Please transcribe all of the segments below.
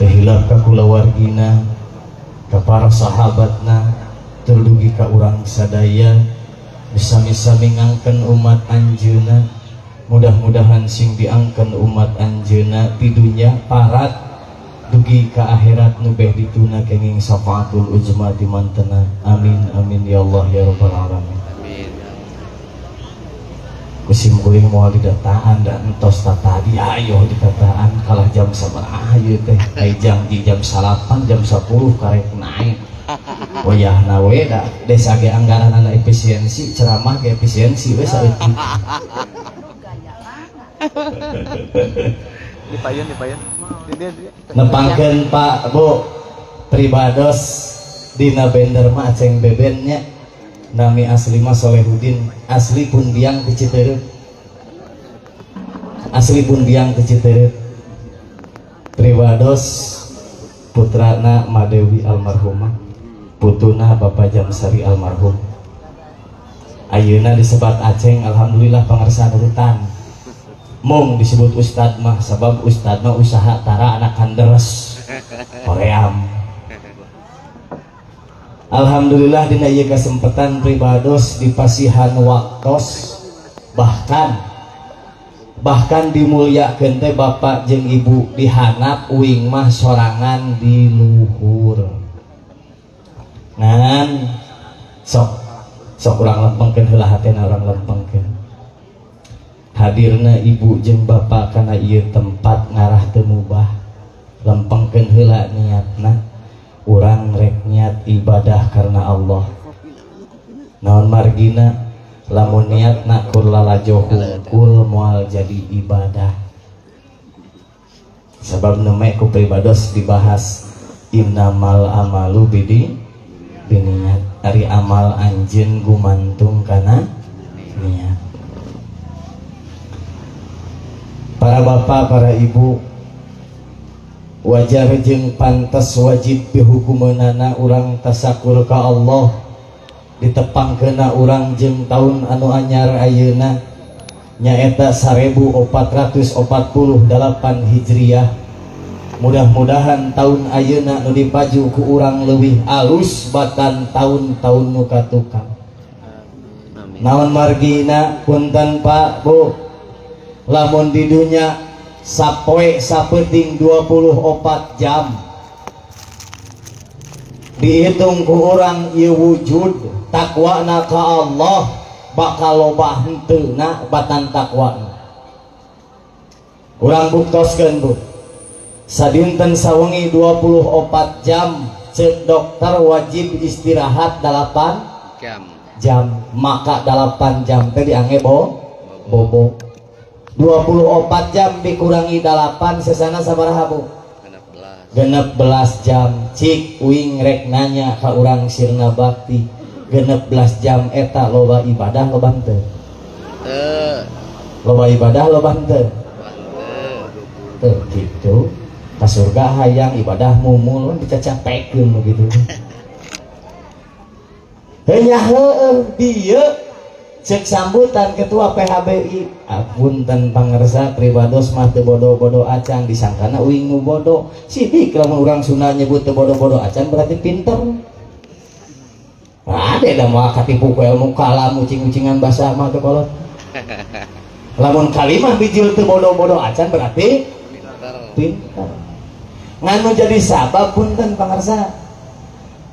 Teu hilap ka kulawargina, ka para sahabatna, tur dugi ka urang sadaya sami-sami ngangken umat anjeunna. Mudah-mudahan sing diangken umat anjeunna di dunya parat dugi ka akhirat nu beh dituna kenging syafaatul uzma di mantena. Amin amin ya Allah ya rabbal alamin. Amin. Kusim kuring moal didataan da entos tadi ayo ditataan kalah jam sabaraha ieu teh ai jam di jam 9 jam 10 karek naik wayahna we da desa ge anggaranana efisiensi ceramah ge efisiensi we saeutik. Di payun, di payun. Di dia, di dia. Nepangkeun Pak Bu pribados dina bender mah Aceng Bebennya, nami asli mah Solehudin, asli pun biang ti Citeureup, asli pun biang ti Citeureup, pribados putrana Madewi almarhumah, putuna Bapak Jamsari almarhum. Ayeuna disebat Aceng, alhamdulillah pangersa nurutan. Mung disebut ustad mah sabab ustad mah usaha tara anak kanderes hoream. Alhamdulillah dina ieu kesempatan pribados dipasihan waktos, bahkan bahkan dimuliakeun teh bapak jeung ibu dihanap, uing mah sorangan di luhur. Ngan sok sok urang lempengkeun heula hatena, urang lempengkeun. Hadirna ibu jeung bapak kana ieu tempat ngarah teu mubah. Lempengkeun heula niatna, urang rek niat ibadah karena Allah. Naon margina lamun niatna kur lalajo hungkul moal jadi ibadah, sabab neme ku pribados dibahas innamal amalu bidi biniat, ari amal anjeun gumantung kana niat. Para bapak, para ibu, wajar jeung pantes wajib pihukumeunana urang tasakur ka Allah ditepangkeunna urang jeung taun anu anyar ayeuna nyaeta 1448 Hijriah. Mudah-mudahan taun ayeuna nu dipaju ku urang leuwih alus batan taun-taun nu katukang. Naon margina punten Pak Bu, lamun di dunya sapoe sapeuting 24 jam dihitung ku urang ieu wujud takwana ka Allah bakal loba henteuna batan takwana. Urang buktoskeun Bu, sadinten sawengi 24 jam cek dokter wajib istirahat 8 jam. Jam, maka 8 jam teh diangge bobo. 24 jam dikurangi 8 sesana sabaraha Bu? 16 jam. Cik uing rek nanya ka urang Sirna Bakti, 16 jam eta loba ibadah loba henteu? Teu. Loba ibadah loba henteu? Teu kitu. Ka surga hayang ibadah mumul dicacapekeun begitu. Heuh nya heueuh dieu cek sambutan ketua PHBI, apunten pangersa pribados mah teu bodo-bodo acan, disangkana uing nu bodo. Sidik lamun urang Sunda nyebut teu bodo-bodo acan berarti pinter. Nah, ada da moal katipu ku ilmu kalam ucing-ucingan basa mah teu kolot. Lamun kalimah bijil teu bodo-bodo acan berarti pinter. Ngan nu jadi sabab punten pangersa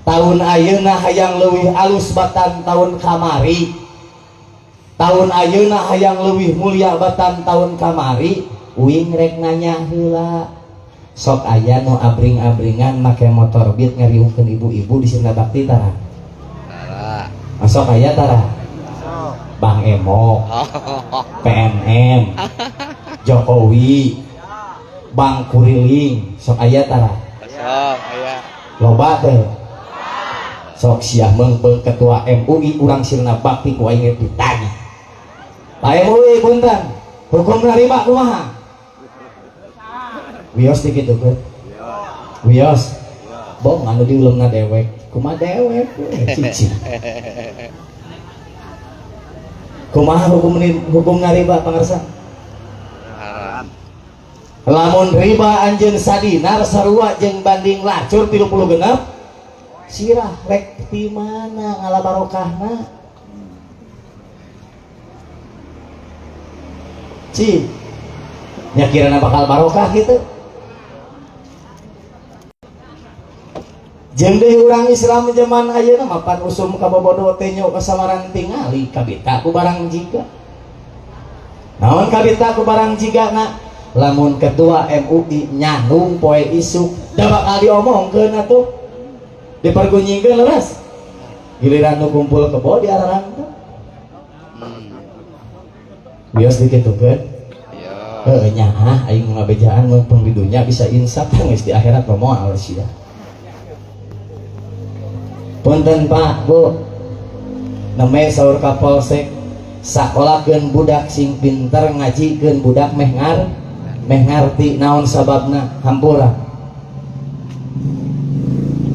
tahun ayeuna hayang leuwih alus batan tahun kamari, tahun ayeuna hayang leuwih mulia batan tahun kamari, uing rek nanya heula, sok aya nu abring-abringan make motor Beat ngariungkeun ibu-ibu di Sirna Bakti tara? Tara. Masuk aya tara? Bang Emok, PNM, Jokowi, Bang Kuriling, sok aya tara? Sok aya. Loba teh. Sok siah meungpeung ketua MUI urang Sirna Bakti ku aing ditanya. Pak MUI punten, hukum riba kumaha? Wios di kitu ke? Wios. Bong anu diuleumna dewek. Kumaha dewek we cicing. Kumaha hukum hukum ngariba pangersa? Haram. Lamun riba anjeun sadinar sarua jeung banding lacur 36 sirah, rek ti mana ngala barokahna? Ci nya kirana bakal barokah gitu. Jeung deui urang Islam zaman ayeuna mapan usum kabobodo teh nyo kasamaran tingali kabita ku barang jiga. Naon kabita ku barang jiga na? Lamun ketua MUI nyandung poe isuk da bakal diomongkeun atuh. Dipergunyingkeun leres. Giliran nu kumpul kebo di ararang teh. Bios dikitukeun. Heuh nyaah aing ngabejaan mun peng di dunya bisa insaf geus di akhirat mah moal sia. Punten Pak, Bu. Neme saur Kapolsek sakolakeun budak sing pinter, ngajikeun budak meh ngarti naon sababna hampura.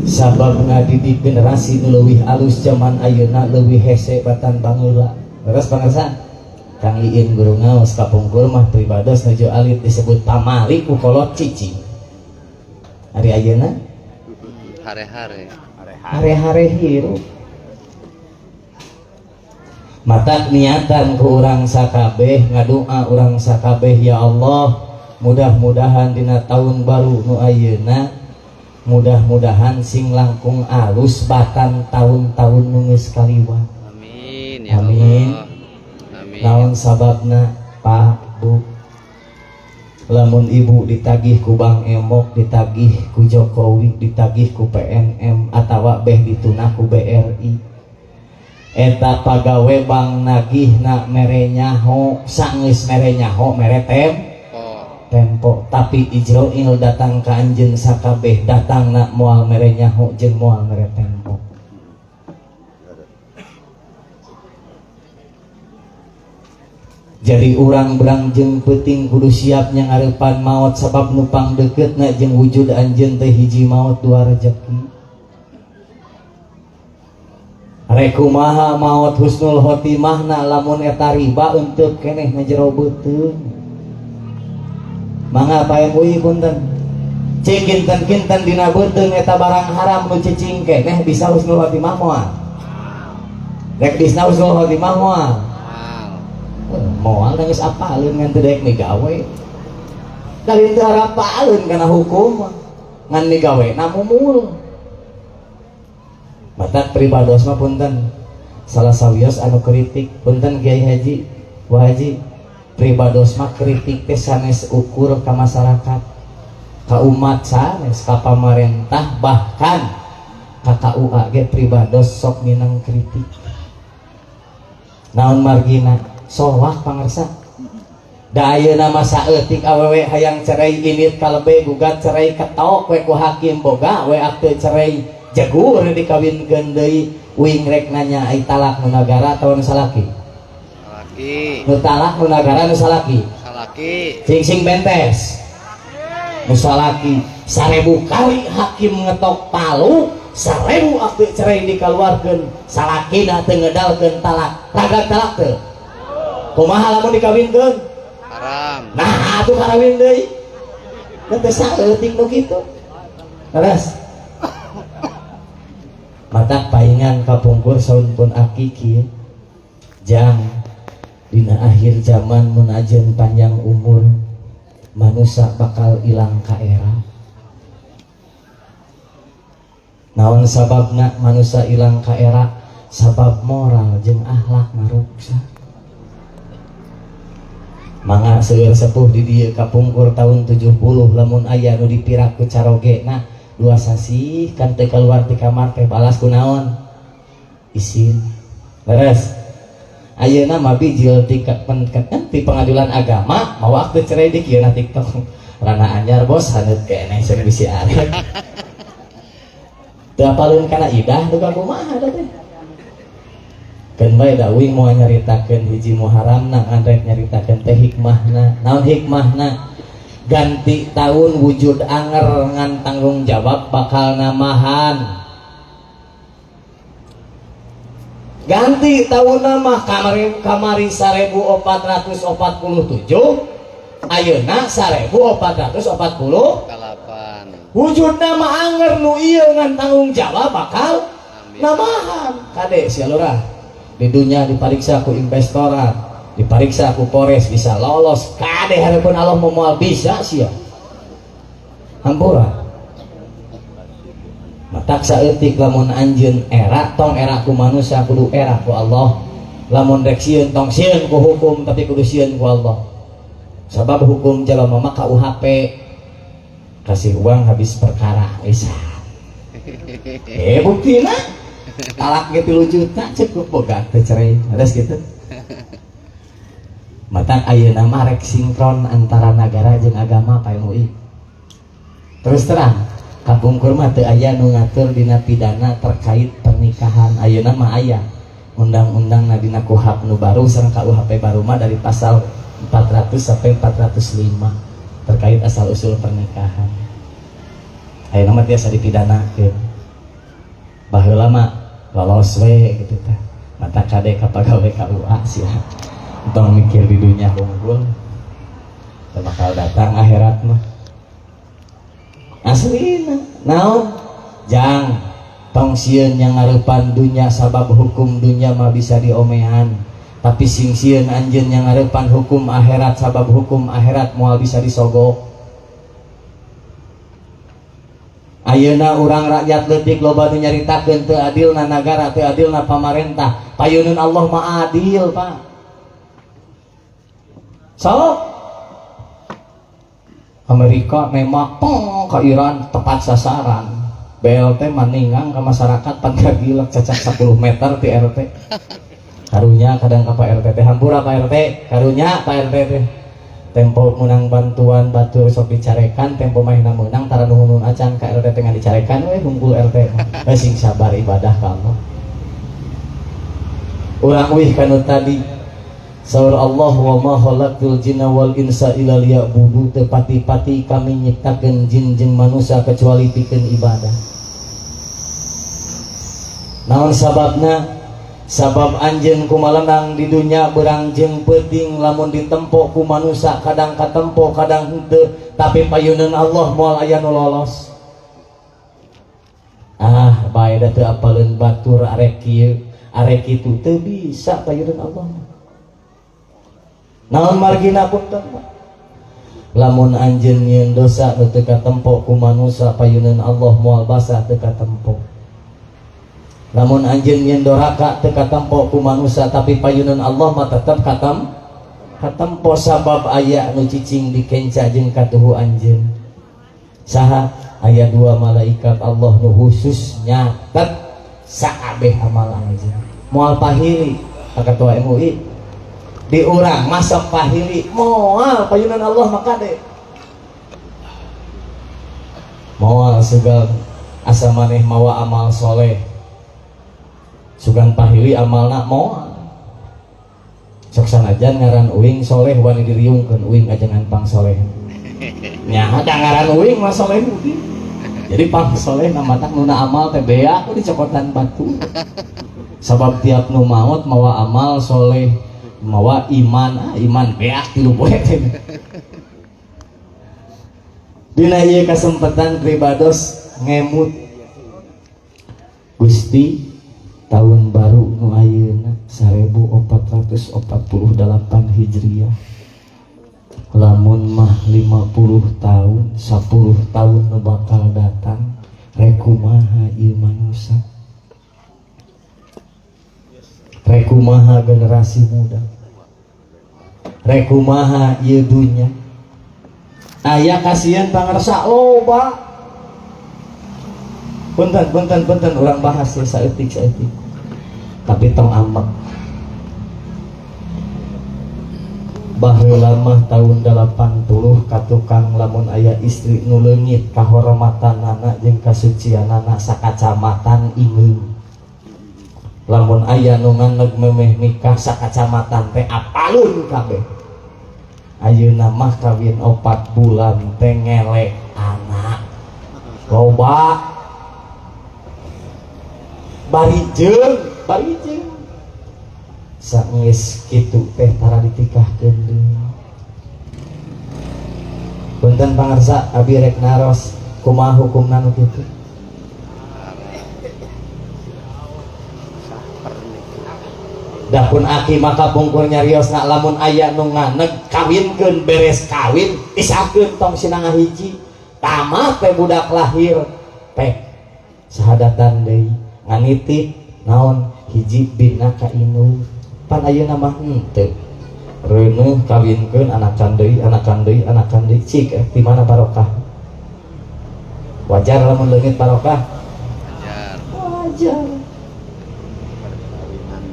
Sabab ngadidik generasi nu leuwih alus zaman ayeuna leuwih hese batan bangeula. Leres pangersa? Kang Iin guru ngaos kapungkur mah pribados nuju alit disebut pamali ku kolot cicing. Ari ayeuna hare-hare. Hare-hare hirup. Matak niatan ku urang sakabeh, ngadua urang sakabeh, ya Allah, mudah-mudahan dina tahun baru nu ayeuna mudah-mudahan sing langkung alus batan tahun-tahun nu geus kaliwat. Amin ya Amin. Allah. Amin. Naon sababna Pak, Bu? Lamun ibu ditagih ku Bang Emok, ditagih ku Jokowi, ditagih ku PNM atawa beh ditunah ku BRI. Eta pagawe bank nagihna mere nyaho, sanggeus mere nyaho mere tempo, tapi Ijroil datang ka anjeun sakabeh datangna moal mere nyaho jeung moal mere tempo. Jadi urang berang jeung peuting kudu siap nyangareupan maot sabab nu pangdeukeutna jeung wujud anjeun teh hiji maot dua rejeki. Rek kumaha maot husnul khotimahna lamun eta riba euteup keneh na jero beuteung. Mangga Pak MUI punten. Cing kinten-kinten dina beuteung eta barang haram nu cicing keneh bisa husnul khotimah moal. Rek bisna husnul khotimah moal. Moal nangis apaleun ngan teu daek migawe. Dari teu arapaleun kana hukum ngan migawe na mumul. Matak pribados mah punten. Salah sawios anu kritik punten Kiai Haji, Bu Haji, pribados mah kritik teh sanes ukur ka masyarakat, ka umat sanes, ka pamarentah bahkan ka KUA ge pribados sok minang kritik. Naon margina? Sowah pangersa. Da ayeuna mah saeutik awewe hayang cerai init kalebe gugat cerai ketok we ku hakim boga we akte cerai jagur dikawinkeun deui uing rek nanya ai talak nu nagara atawa nu salaki? Salaki. Nu talak nu nagara nu salaki? Salaki. Sing sing bentes. Nu salaki 1000 kali hakim ngetok palu 1000 akte cerai dikaluarkeun salakina teu ngedalkeun talak raga talak teu? Kumaha lamun dikawinkeun? Haram. Nah, atuh karawin deui. Da teu saeutik nu kitu. Leres. Matak paingan kapungkur saun pun aki kieu. Jang dina akhir zaman mun ajeun panjang umur manusia bakal ilang ka era. Naon sababna manusia ilang ka era? Sabab moral jeung akhlak ngaruksak. Mangga seueur sepuh di dieu kapungkur tahun 70 lamun aya nu dipirak ku carogena 2 sasih kan teu keluar ti kamar teh balas ku naon? Isin. Leres. Ayeuna mah bijil ti ti pengadilan agama mawa akte cerai di kieu na TikTok. Rana anyar bos haneut keneh cenah bisi arek. Teu apaleun kana idah duka kumaha da teh. Keun bae da uing moal nyaritakeun hiji muharamna ngan rek nyaritakeun teh hikmahna. Naon hikmahna? Ganti tahun wujud anger ngan tanggung jawab bakal namahan. Ganti tahun nama kamari 1447 Ayeuna 1440 Delapan. Wujudna mah anger nu ieu ngan tanggung jawab bakal namahan. Kade sia lurah. Di dunia dipariksa ku investoran, dipariksa ku Polres bisa lolos. Kade hareupeun Allah moal bisa sia. Hampura. Matak saeutik lamun anjeun era tong era ku manusia kudu era ku Allah. Lamun rek sieun tong sieun ku hukum tapi kudu sieun ku Allah. Sabab hukum jalma mah KUHP kasih uang habis perkara bisa. Buktina talak ge 3 juta cukup boga teu cerai. Adas gitu. Matak ayeuna mah rek sinkron antara nagara jeung agama Pak MUI. Terus terang kapungkur mah teu aya nu ngatur dina pidana terkait pernikahan. Ayeuna mah aya undang-undang dina KUHP nu baru sareng KUHP baru mah dari pasal 400 sampai 405 terkait asal usul pernikahan. Ayeuna mah tiasa dipidanakeun. Baheula mah lolos we gitu tah. Mata kade ka pagawe KUA sia. Tong mikir di dunia unggul. Teu bakal datang akhirat mah. Aslina naon? Jang tong sieun yang ngarepan dunya sabab hukum dunya mah bisa diomean. Tapi sing sieun anjeun yang ngarepan hukum akhirat sabab hukum akhirat moal bisa disogok. Ayeuna urang rakyat leutik loba nu nyaritakeun teu adilna nagara, teu adilna pamarentah. Payuneun Allah mah adil, Pak. Sok Amerika nembak pong ke Iran tepat sasaran. BLT maningang ke masyarakat pan gagilek cacak 10 meter di RT. Karunya kadang ka Pak RT teh hampura Pak RT, karunya Pak RT teh. Tempo menang bantuan batur sok dicarekan, tempo mahna meunang tara nuhun acan ka RT teh ngan dicarekan we hungkul RT. We sing sabar ibadah ka Allah. Urang wih kanu tadi saur Allah wa ma khalaqtul jinna wal insa illa liya'budu, teu pati-pati kami nyiptakeun jin jeung manusia kecuali pikeun ibadah. Naon sababna? Sabab anjeun kumalenang di dunya berang jeung peuting lamun ditempo ku manusia kadang katempo kadang henteu, tapi payuneun Allah moal aya nu lolos. Ah, bae da teu apaleun batur arek kieu, arek kitu teu bisa payuneun Allah. Naon margina punten Pak? Lamun anjeun nyieun dosa nu teu katempo ku manusia payuneun Allah moal basah teu katempo. Lamun anjeun nyieun doraka teu katempo ku manusia tapi payuneun Allah mah tetep katempo sabab aya nu cicing di kenca jeung katuhu anjeun. Saha? Aya dua malaikat Allah nu khusus nyatet sakabeh amal anjeun. Moal pahili Pak Ketua MUI. Di urang masuk pahili moal payunan Allah maka deh moal sugan asa maneh mawa amal soleh sugan pahili amalna moal sok sanajan ngaran uing soleh wani diriungkeun uing ajengan pang soleh nya da ngaran uing mah soleh budi jadi pang soleh na matak nuna amal teh bea ku dicokotan batu sabab tiap nu maot mawa amal soleh mawa iman, ah, iman beak tilu poe teh. Dina ieu kasempatan pribados ngemut Gusti tahun baru nu ayeuna 1448 Hijriah lamun mah 50 tahun 10 tahun nu bakal datang rek kumaha ieu manusia, rek kumaha generasi muda, rek kumaha ieu dunya. Aya kasihan pangersa loba. Punten punten punten urang bahas ya saeutik saeutik. Tapi tong ambek. Baheula mah tahun 80 ka tukang lamun aya istri nu leungit kahormatanana jeung kasucianana sakacamatan ingeung. Lamun aya nu nganeg memeh nikah sakacamatan teh apalun kabeh. Ayeuna mah kawin 4 bulan teh ngelek anak. Loba. Bari jeung, bari jeung. Saenggeus kitu teh tara ditikahkeun deui. Punten pangarsa, abi rek naros kumaha hukumna nu kitu? Da pun aki maka pungkur nyariosna lamun aya nu nganeg kawinkeun beres kawin pisahkeun tong sina ngahiji. Tamat teh budak lahir pek sahadatan deui nganitip naon hiji bina ka indung. Pan ayeuna mah henteu. Reuneuh kawinkeun anakan deui anakan deui anakan deui cik di mana barokah? Wajar lamun leungit barokah? Wajar. Wajar.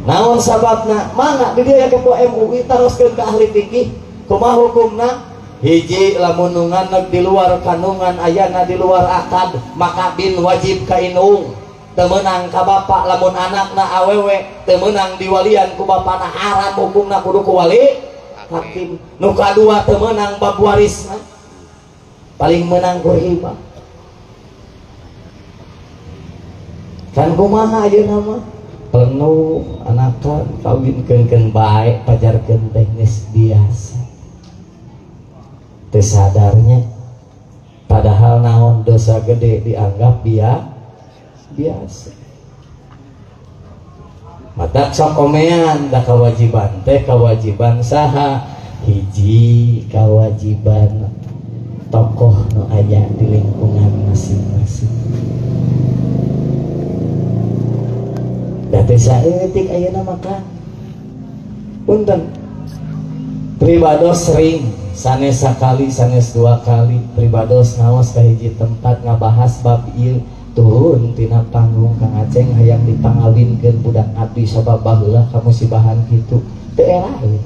Naon sababna? Mangga di dieu ya ketua MUI taroskeun ka ahli fikih. Kumaha hukumna? Hiji lamun nu nganeg di luar kandungan ayana di luar akad maka bin wajib ka indung. Teu meunang ka bapa lamun anakna awewe teu meunang diwalian ku bapana haram hukumna kudu ku wali hakim. Nu kadua teu meunang bab warisna. Paling meunang ku riba. Kan kumaha ayeuna mah? Penuh anakan kawinkeun keun bae pajarkeun teh geus biasa. Teu sadarnya padahal naon dosa gede dianggap biasa. Matak sok omean da kewajiban teh kewajiban saha? Hiji kewajiban tokoh nu aya di lingkungan masing-masing. Da teu saeutik ayeuna mah punten. Pribados sering sanes sakali sanes dua kali pribados ngaos ka hiji tempat ngabahas bab ieu turun tina panggung Kang Aceng hayang dipangawinkeun budak abdi sabab baheula kamusibahan kitu teu eraeun.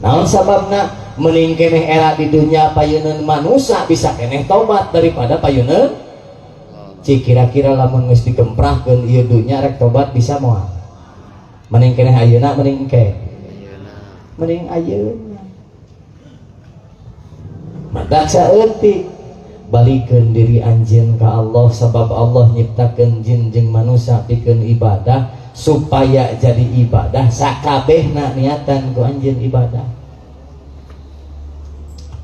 Naon sababna? Mending keneh era di dunya payeuneun manusa bisa keneh tobat daripada payeuneun cik kira-kira lamun geus digemprahkeun ieu dunya rek tobat bisa moal. Mending keneh ayeuna mending ke. Mending ayeuna. Matak saeutik balikeun diri anjeun ka Allah sabab Allah nyiptakeun jin jeung manusa pikeun ibadah supaya jadi ibadah sakabehna niatan ku anjeun ibadah.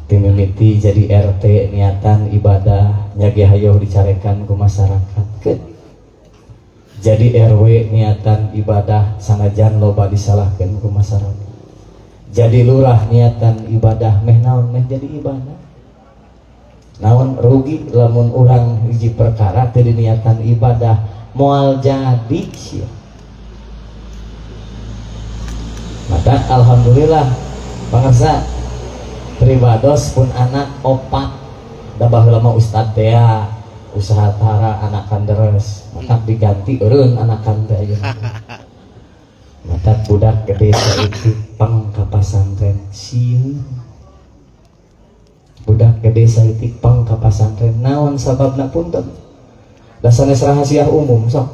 Timimiti jadi RT niatan ibadah nyage hayoh dicarekan ku masyarakat ke. Jadi RW niatan ibadah sanajan loba disalahkeun ku masyarakat. Jadi lurah niatan ibadah meh naon meh jadi ibadah. Naon rugi lamun urang hiji perkara teu diniatan ibadah moal jadi sia. Maka alhamdulillah pangarsa pribados pun anak opat da baheula mah ustad teh usaha tara anakan deres matak diganti eureun anakan teh ayeuna. Matak budak gede saeutik pang ka pasantren sieun. Budak gede saeutik pang ka pasantren naon sababna punten? Da sanes rahasia umum sok.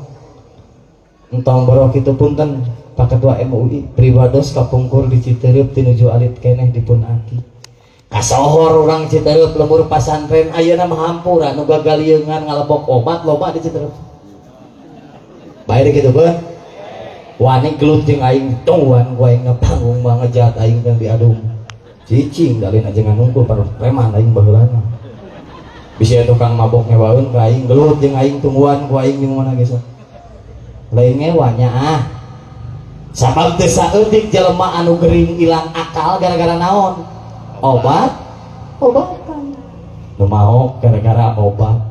Entong boro kitu punten Pak Ketua MUI pribados kapungkur di Citeureup tinuju alit keneh dipun aki. Kasohor urang Citeureup lembur pasantren ayeuna mah hampura nu gagalieungan ngalebok obat loba di Citeureup. Bae kitu beuh. Wani gelut jeung aing tungguan ku aing ngapanggung mah ngejat aing teh diadum. Cicing dalin aja nganungkul paruh preman aing baheulana. Bisa tukang mabok ngewaeun ka aing gelut jeung aing tungguan ku aing jeung mana ge sok. Lain ngewanya ah. Sabab teu saeutik jelema anu gering ilang akal gara-gara naon? Obat, obatan. Nu maok gara-gara obat.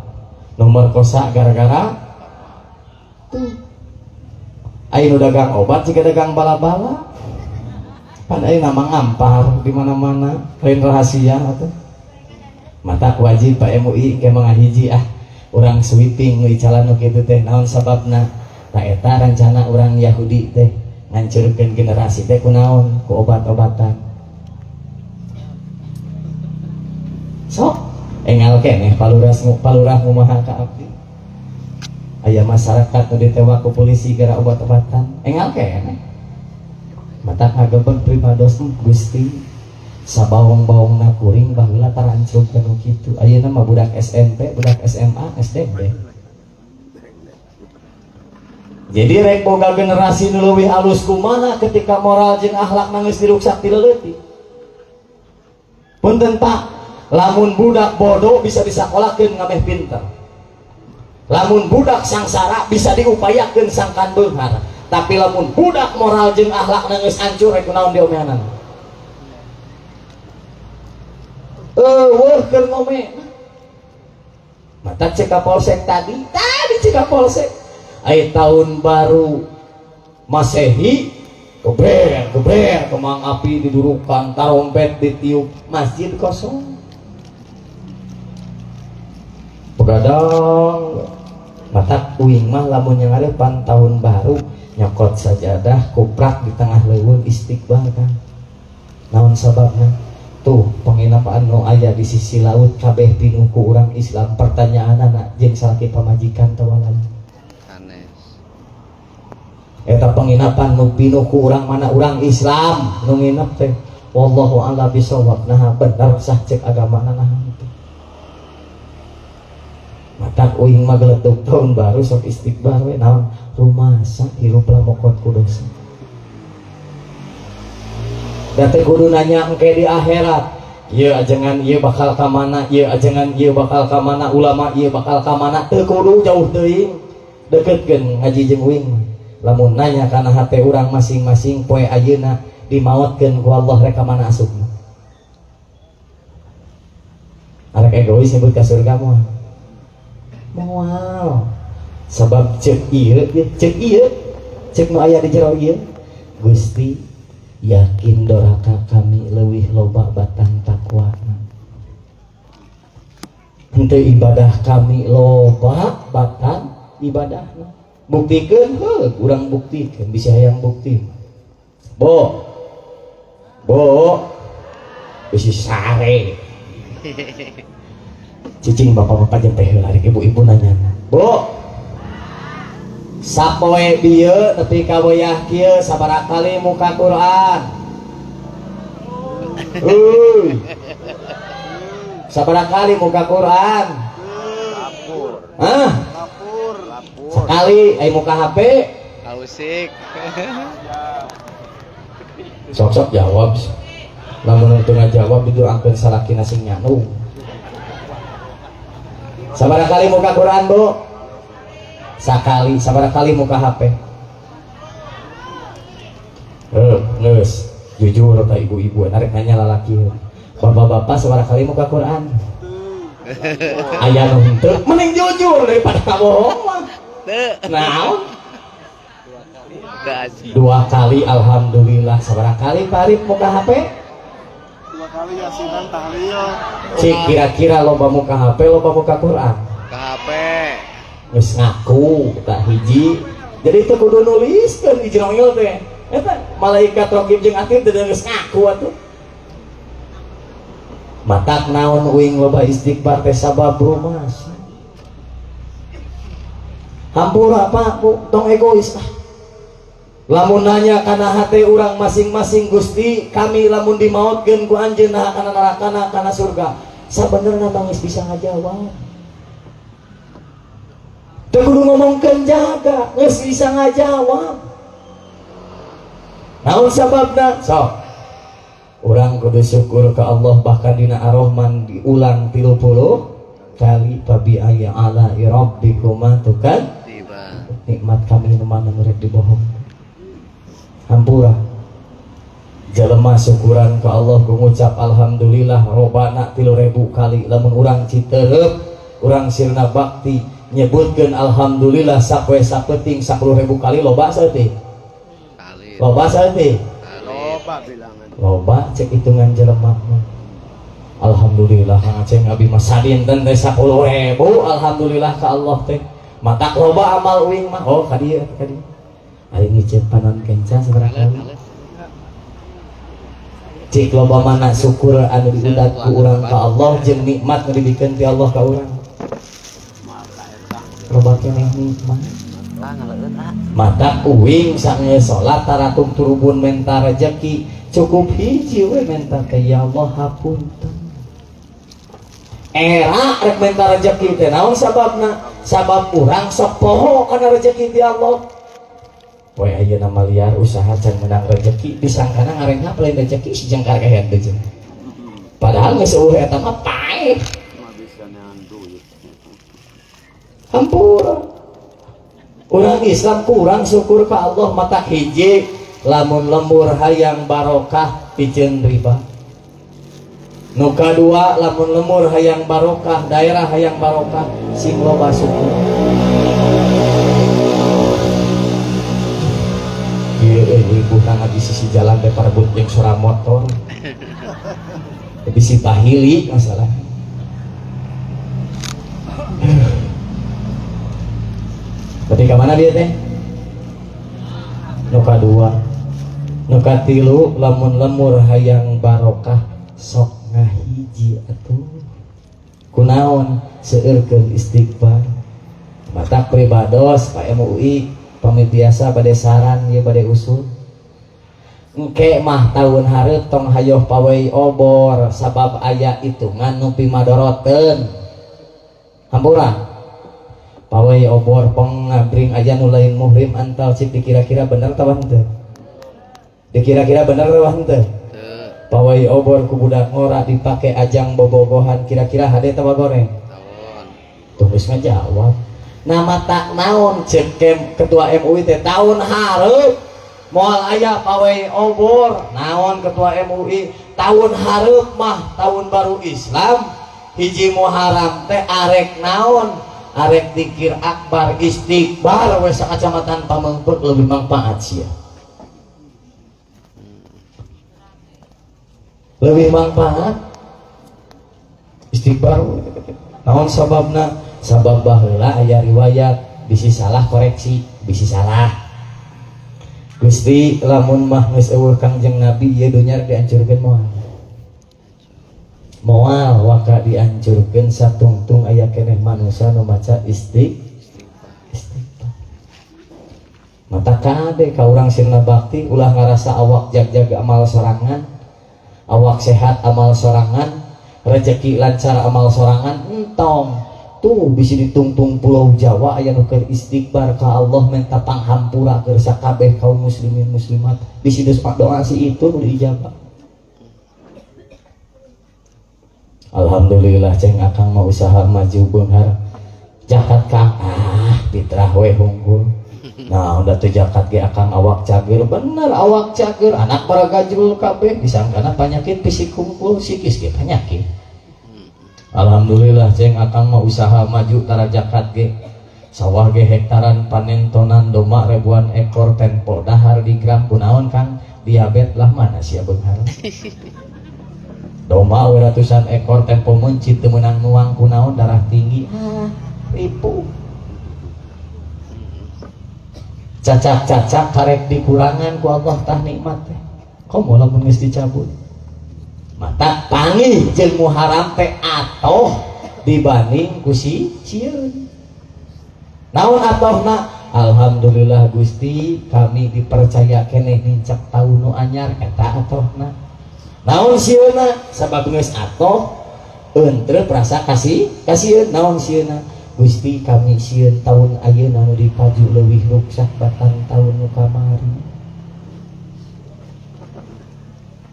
Nu merkosa gara-gara tuh. Ayo nu dagang obat jika dagang bala-bala. Pan ayeuna mah ngampar di mana-mana, lain rahasia atuh. Mata wajib Pak MUI ke mangahiji ah urang sweeping nu icalan nu kitu teh naon sababna? Ta eta rencana urang Yahudi teh ngancurkeun generasi teh kunaon? Ku obat-obatan. Sok engal keneh palurah ngumaha ka abdi. Aya masyarakat nu ditewak ku polisi gara obat-obatan engal keneh. Matak ngagebeg pribados Gusti sabaong-baongna kuring baheula tarancrug nu kitu. Ayeuna mah budak SMP, budak SMA, SD. Jadi rek boga generasi nu leuwih alus kumaha ketika moral jeung akhlak geus diruksak ti leutik. Punten Pak, Lamun budak bodoh bisa disakolahkeun ngameh pinter. Lamun budak sangsara bisa diupayakeun sangkan beunghar. Tapi lamun budak moral jeung akhlakna geus hancur rek kunaon diomehanana. Eueuh keur ngome. Mata cek Kapolsek tadi cek Kapolsek. Ai tahun baru Masehi geber geber kembang api didurukan, tarompet ditiup, masjid kosong. Begadang mata uing mah lamun yang ada pan tahun baru nyokot sajadah kuprak di tengah leuweung istiqbal kan. Naon sababna? Tuh penginapan nu aya di sisi laut kabeh pinuh ku urang Islam, pertanyaanana jeung salaki pamajikan tawa lain. Sanes. Eta penginapan nu pinuh ku urang mana urang Islam nu nginep teh. Wallahu a'lam bishawab. Nah bener sah cek agamana nah itu. Matak uing mah geletuk tahun baru sok istighfar we naon rumasa hirup lamokot ku dosa. Da teh kudu nanya engke di akhirat. Ieu ajengan ieu bakal ka mana, ieu ajengan ieu bakal ka mana, ulama ieu bakal ka mana, teu kudu jauh teuing. Deketkeun ngaji jeung uing mah. Lamun nanya kana hate urang masing-masing poe ayeuna dimaotkeun ku Allah rek ka mana asupna. Arek egois nyebut ka surga moal. Moal. Sabab ceuk ieu, ceuk ieu, ceuk nu aya di jero ieu. Gusti yakin doraka kami leuwih loba batang takwana. Henteu ibadah kami loba batang ibadahna. Buktikeun heuh, urang buktikeun bisa hayang bukti. Bo. Bo. Bisi sare. Cicing bapak-bapak jeung teh heula rek ibu-ibu nanya. Bu. Sapoe bieu nepi ka wayah kieu sabaraha kali muka Quran? Euy. Sabaraha kali muka Quran? Hah? Sekali ai muka HP? Ausik. Sok-sok jawab. Lamun teu ngajawab didoakeun salakina sing nyanu. Sabaraha kali muka Quran, Bu? Sakali. Sabaraha kali muka HP? Geus. Jujur ka ibu-ibu, narik nanya lalaki. Bapak-bapak sabaraha kali muka Quran? Aya nu henteu, mending jujur daripada bohong mah. Naon? Dua kali alhamdulillah. Sabaraha kali Pak Arif muka HP? Dua kali yasinan tahlil. Cik kira-kira loba muka HP loba muka Quran? Muka HP. Geus ngaku tak hiji. Jadi teu kudu nuliskeun di jero teh. Eta malaikat raqib jeung atid teh geus ngaku atuh. Matak naon uing loba istighfar teh sabab rumasa. Hampura Pak, Bu, tong egois ah. Lamun nanya kana hate urang masing-masing Gusti, kami lamun dimaotkeun ku anjeun naha kana neraka naha kana surga. Sabenerna mah geus bisa ngajawab. Teu kudu ngomongkeun jaga, geus bisa ngajawab. Naon sababna? Sok. Urang kudu syukur ka Allah bahkan dina Ar-Rahman diulang 30 kali fabi ayyi ala rabbikuma tukan. Nikmat kami nu mana nu rek dibohong. Hampura. Jelema syukuran ka Allah ku ngucap alhamdulillah robana 3000 kali lamun urang citereup urang sirna bakti nyebutkeun alhamdulillah sapoe sapeting 10.000 kali loba saeutik. Loba saeutik. Loba bilangan. Loba cek hitungan jelema mah. Alhamdulillah Kang Aceng abi mah sadinten teh 10.000 alhamdulillah ka Allah teh. Matak loba amal uing mah. Oh ka dieu ka dieu. Ari ngicep panon kenca sabaraha kali. Cik loba mana syukur anu diudag ku urang ka Allah jeung nikmat nu dibikeun ti Allah ka urang. Loba keneh nikmat. Matak uing sange salat taratung turubun menta rejeki cukup hiji we menta teh ya Allah hapunten. Era rek menta rejeki teh naon sababna? Sabab urang sok poho kana rejeki ti Allah. Poe ayeuna mah liar usaha can menang rejeki disangkana ngarenghap lain rejeki si jengkar kahean teh cenah. Padahal geus eueuh eta mah paeh. Hampura. Urang Islam kurang syukur ka Allah mata hiji lamun lembur hayang barokah piceun riba. Nu kadua lamun lembur hayang barokah daerah hayang barokah sing loba syukur. Ieu ibu nang di sisi jalan teh parebut jeung suara motor. Bisi bahili masalah. Tapi ke mana dia teh? Nu kadua, nu katilu lamun lemur hayang barokah sok ngahiji atuh. Kunaon seueurkeun istighfar. Matak pribados Pak MUI pami biasa bade saran ieu bade usul. Engke mah tahun hareup tong hayoh pawai obor sabab aya hitungan nu pimadoroteun. Hampura. Pawai obor pengabring aja nu lain muhrim antal cik dikira-kira bener tawa henteu? Dikira-kira bener tawa henteu? Pawai obor ku budak ngora dipake ajang bobogohan kira-kira hade tawa goreng? Tuh geus ngajawab. Nama tak naon cek ketua MUI teh tahun hareup moal aya pawai obor. Naon ketua MUI tahun hareup mah tahun baru Islam hiji Muharram teh arek naon? Arek dikir akbar istighfar we sakacamatan Pameungpeuk leuwih manfaat sia. Leuwih manfaat istighfar. Naon sababna? Sabab baheula aya riwayat bisi salah koreksi, bisi salah. Gusti lamun mah geus eueuh Kangjeng Nabi ieu dunya rek dihancurkeun moal. Moal waka dihancurkeun satungtung aya keneh manusia nu maca istighfar. Mata kade ka urang sirna bakti ulah ngarasa awak jag-jag amal sorangan, awak sehat amal sorangan, rejeki lancar amal sorangan, entong. Tuh bisi ditungtung pulau Jawa aya nu keur istighfar ka Allah menta panghampura keur sakabeh kaum muslimin muslimat. Bisi geus doa si itu nu diijabah. Alhamdulillah ceng akang mau usaha maju beunghar. Zakat kang ah fitrah we hungkul. Nah udah tuh zakat ge akang awak cager bener awak cager anak para gajrul kabeh disangkana penyakit fisik hungkul psikis ge penyakit. Alhamdulillah ceng akang mau usaha maju tara zakat ge sawah ge hektaran panen tonan doma ribuan ekor tempo dahar di gram kunaon kang diabet lah mana sia beunghar. Doma we ratusan ekor tempo mencit teu meunang nuang kunaon darah tinggi ah ripu. Cacak-cacak karek dikurangan ku Allah tah nikmat teh. Komo lamun geus dicabut. Mata panggih jeung Muharram teh atoh dibanding ku si sieun. Naon atohna? Alhamdulillah Gusti kami dipercaya keneh nincak taun nu anyar eta atohna. Naon sieunna? Sabab geus atoh entrep rasa kasih kasieun naon sieunna? Gusti kami sieun taun ayeuna nu dipaju leuwih ruksak batan taun nu kamari.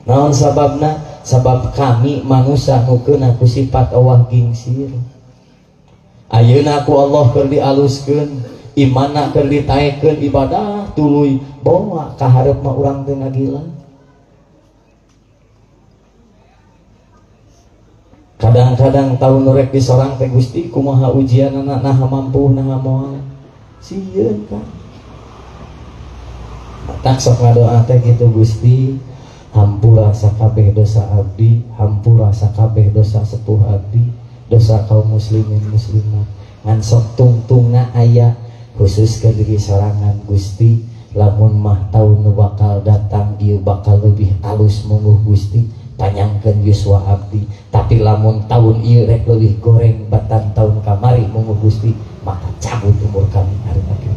Naon sababna? Sabab kami manusia nu keuna ku sifat awah gingsir. Ayeuna ku Allah keur dialuskeun, imanna keur ditaekeun ibadah tuluy bawa ka hareup mah urang teu ngagila. Kadang-kadang tahun nu rek disorang teh Gusti kumaha ujianana naha mampu naha moal. Sieun kan. Tak sok ngadoa teh kitu Gusti, hampura sakabeh dosa abdi, hampura sakabeh dosa sepuh abdi, dosa kaum muslimin muslimat. Ngan sok tungtungna aya khusus ke diri sorangan Gusti, lamun mah taun nu bakal datang ieu bakal leuwih alus mungguh Gusti. Panyangkeun yuswa abdi, tapi lamun tahun ieu rek leuwih goreng batan tahun kamari mungguh Gusti, maka cabut umur kami hari akhir.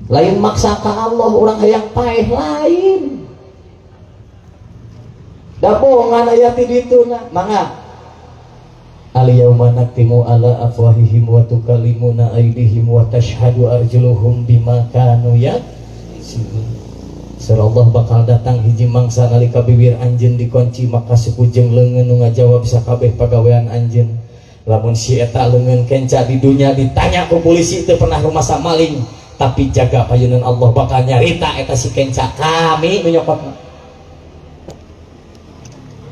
Lain maksa ka Allah urang hayang paeh lain. Da bohongan aya ti dituna, mangga. Al yauma naktimu ala afwahihim wa tukallimuna aydihim wa tashhadu arjuluhum bima kanu yaksibun. Surah Allah bakal datang hiji mangsa nalika bibir anjeun dikunci maka suku jeung leungeun nu ngajawab sakabeh pagawean anjeun. Lamun si eta leungeun kenca di dunya ditanya ku polisi teu pernah rumasa maling, tapi jaga payunan Allah bakal nyarita eta si kenca kami nu nyokotna.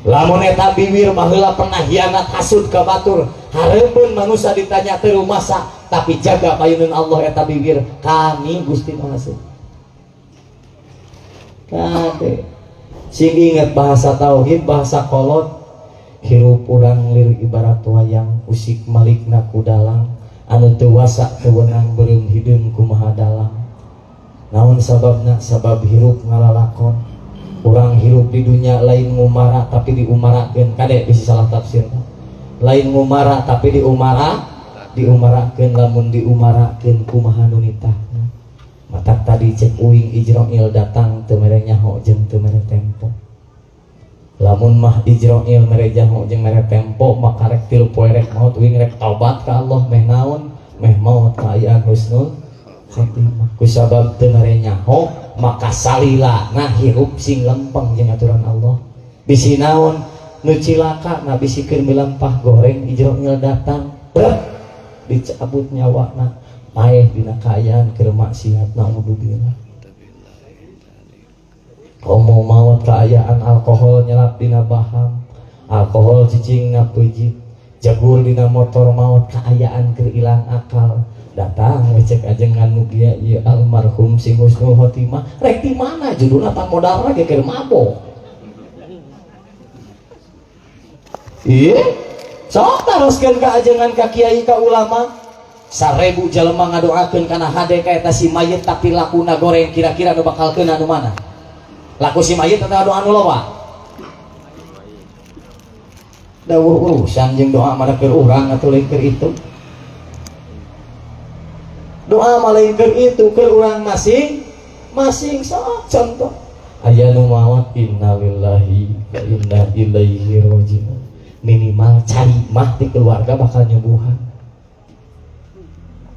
Lamun eta bibir baheula pernah hianat hasud ka batur, hareupeun manusia ditanya teu rumasa, tapi jaga payunan Allah eta bibir kami Gusti nu hasud. Kade sing inget bahasa tauhid, bahasa kolot, hirup urang lir ibarat wayang, usik malikna ku dalang, anu teu wasa teu wenang beureum hideung kumaha dalang. Naon sababna? Sabab hirup ngalalakon. Urang hirup di dunia lain ngumara tapi diumarakeun. Kade bisi salah tafsir. Lain ngumara tapi diumarakeun. Lamun diumarakeun kumaha nu nitahna. Matak tadi cek uing Ijroil datang teu mere nyaho jeung teu mere tempo. Lamun mah Ijroil mere nyaho jeung mere tempo maka rek 3 poe rek maot uing rek taubat ka Allah meh naon meh maot kaayaan husnul khotimah. Ku sabab teu mere nyaho maka salila nah hirup sing lempeng jeung aturan Allah. Bisi naon nu cilaka na bisi keur milampah goreng Ijroil datang brek dicabut nyawana paeh dina kaayaan keur maksiat naudzubillah. Komo maot kaayaan alkohol nyelap dina baham, alkohol cicing na peujit, jagur dina motor maot kaayaan keur ilang akal. Datang we cek ajengan mugia ieu almarhum sing husnul khotimah rek di mana judulna pan modal ge keur mabok. Ieu sok taroskeun ka ajengan ka kiai ka ulama. 1000 jelema ngadoakeun kana hade ka eta si mayit tapi lakuna goreng kira-kira nu bakal keuna nu mana? Laku si mayit atau doa nu loba? Dawuh urusan jeung doa mah keur urang atuh lain keur itu. Doa mah lain keur itu, keur urang masing-masing. Sok contoh aya nu maot innalillahi wa inna ilaihi rajiun. Minimal cari mah di keluarga bakal nyubuhan.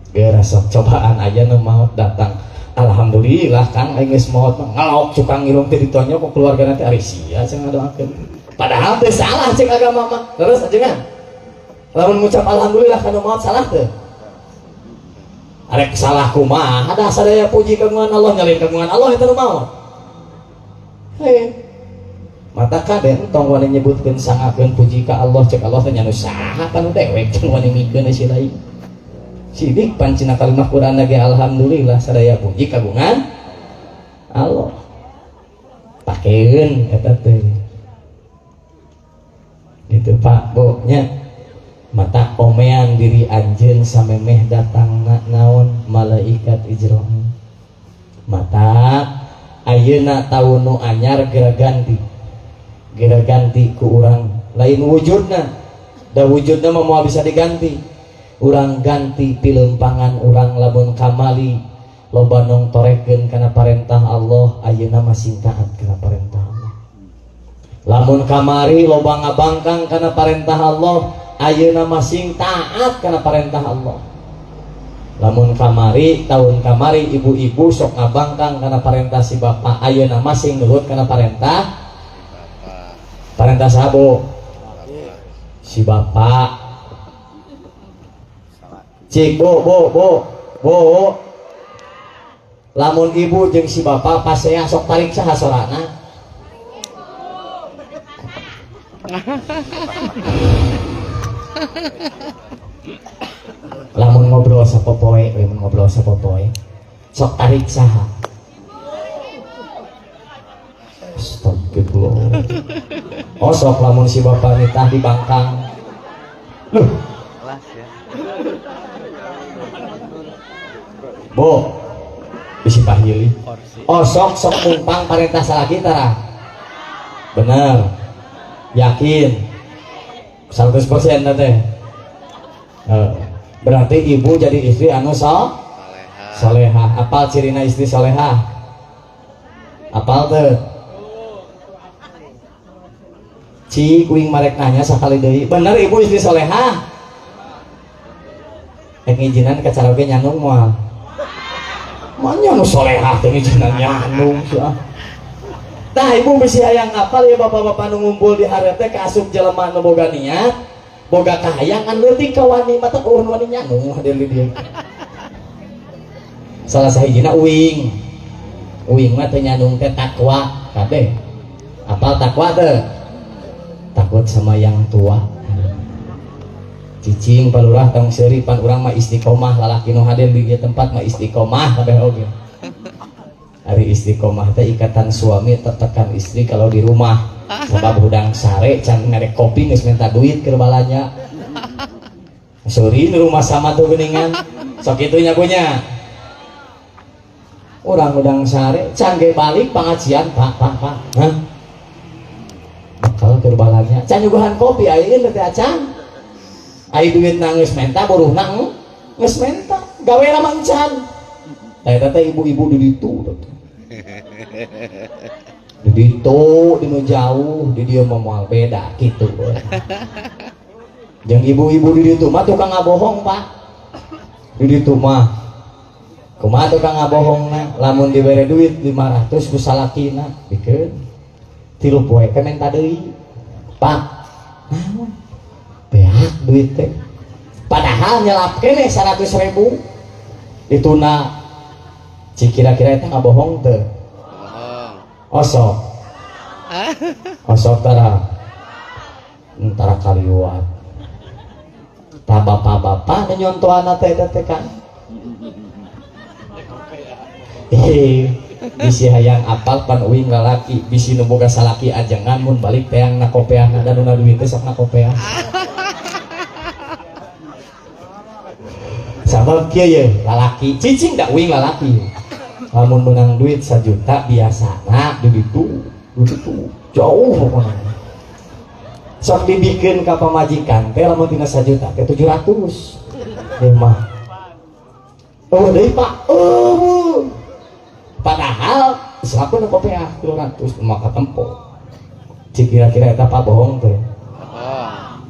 Geura sok cobaan aya nu maot datang. Alhamdulillah Kang aing geus maot mah ngelok cukang irung teh ditonyo ku keluarga nanti ari sia cenah ngadoakeun. Padahal teh salah cek agama mah. Terus ajengan. Lamun ngucap alhamdulillah kana maot salah teu? Arek salah kumaha? Ada sadaya puji kagungan Allah nyalin kagungan Allah eta nu maot. Heh. Mata kade entong wani nyebutkeun sangakeun puji ka Allah cek Allah teh nya nu saha panu dewek jeung wani mikeun si lain. Sidik pancina kalimah Quran lagi alhamdulillah sadaya puji kagungan Allah. Pakeun eta teh. Gitu Pak Bu nya. Mata omean diri anjeun samemeh datang naon malaikat Ijroil. Mata ayeuna taun nu anyar geura ganti. Geura ganti ku urang lain wujudna. Da wujudna mah moal bisa diganti. Urang ganti pilempangan urang lamun kamali loba nongtorekeun kana parentah Allah ayeuna masing taat kana parentah Allah. Lamun kamari loba ngabangkang kana parentah Allah ayeuna masing taat kana parentah Allah. Lamun kamari tahun kamari ibu-ibu sok ngabangkang kana parentah si bapak ayeuna masing nurut kana parentah parentah saha si bapak. Cik bu bu bu bu lamun ibu jeung si bapak pasea sok tarik saha sorana. Lamun ngobrol sapopoe, lamun ngobrol sapopoe sok tarik saha. Astagfirullah. Oh sok lamun si bapak nitah di bangkang. Loh. Bu, bisi pahili. Oh sok sok mumpang parentah salaki tara. Bener. Yakin. 100% teh. Berarti ibu jadi istri anu solehah. Apal cirina istri solehah? Apal teu? Cik uing marek nanya sakali deui. Bener ibu istri solehah? Rek ngijinan ka caroge nyanung moal. Manya nu solehah teh ngijinan nyanung sia. Tah ibu bisi hayang apal ya bapak-bapak nu ngumpul di hareup teh kaasup jelema nu boga niat, boga kahayang anu leutik ka wani mata eueuh nu wani nyanu hadir di dieu. Salah sahijina uing. Uing mah teu nyandung teh takwa kabeh. Apal takwa teh? Takut sama yang tua. Cicing palurah tong seuri pan urang mah istiqomah lalaki nu hadir di ieu tempat mah istiqomah kabeh oge. Ari istiqomah teh ikatan suami tertekan istri kalau di rumah. Sebab hudang sare can ngarek kopi geus minta duit keur balanja. Seuri di rumah sama tuh geuningan. Sok kitu nya punya. Urang hudang sare can ge balik pangajian pak pak pak. Hah? Bakal keur balanja. Can nyuguhan kopi ayeuna teh acan. Ai duit geus menta buruhna geus menta. Gawe mah encan. Tah eta teh ibu-ibu di ditu teh. Di ditu di nu jauh di dieu mah moal beda kitu. Jeung ibu-ibu di ditu mah tukang ngabohong, Pak. Di ditu mah kumaha tukang ngabohongna lamun dibere duit 500 ku salakina bikeun 3 poe teh menta deui. Pak, naon? Beak duit teh. Padahal nyelap keneh 100.000 dituna. Cik kira-kira eta ngabohong teu? Bohong. Osok. Osok tara. Tara kaliwat. Tah bapak-bapak nu nyontohana teh eta teh kan. Bisi hayang apal pan uing lalaki, bisi nu boga salaki ajengan mun balik teang na kopeahna da nu duit teh sok na kopeah. Sabab kieu ye lalaki cicing da uing lalaki. Lamun menang duit 1 juta biasana di ditu, di ditu jauh pokona. Sok dibikeun ka pamajikan teh lamun tina 1 juta teh 700. Ieu mah. Oh deui Pak. Eueuh. Padahal selaku nu kopeah 300 maka tempo. Cik kira-kira eta Pak bohong teh. Bohong.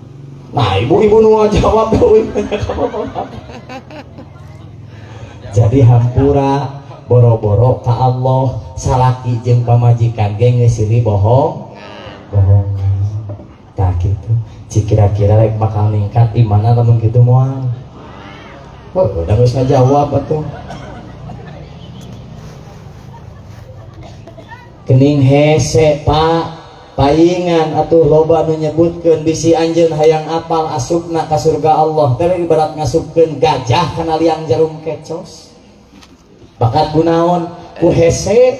Nah, ibu-ibu nu jawab euy ka bapak. Jadi hampura boro-boro ka Allah salaki jeung pamajikan ge geus silih bohong. Bohong. Tah kitu. Cik kira-kira rek bakal ningkat imana lamun kitu moal. Wah, udah geus ngajawab atuh. Kening hese Pak, paingan atuh loba nu nyebutkeun bisi anjeun hayang apal asupna ka surga Allah teh ibarat ngasupkeun gajah kana liang jarum kecos. Bakat kunaon ku hese.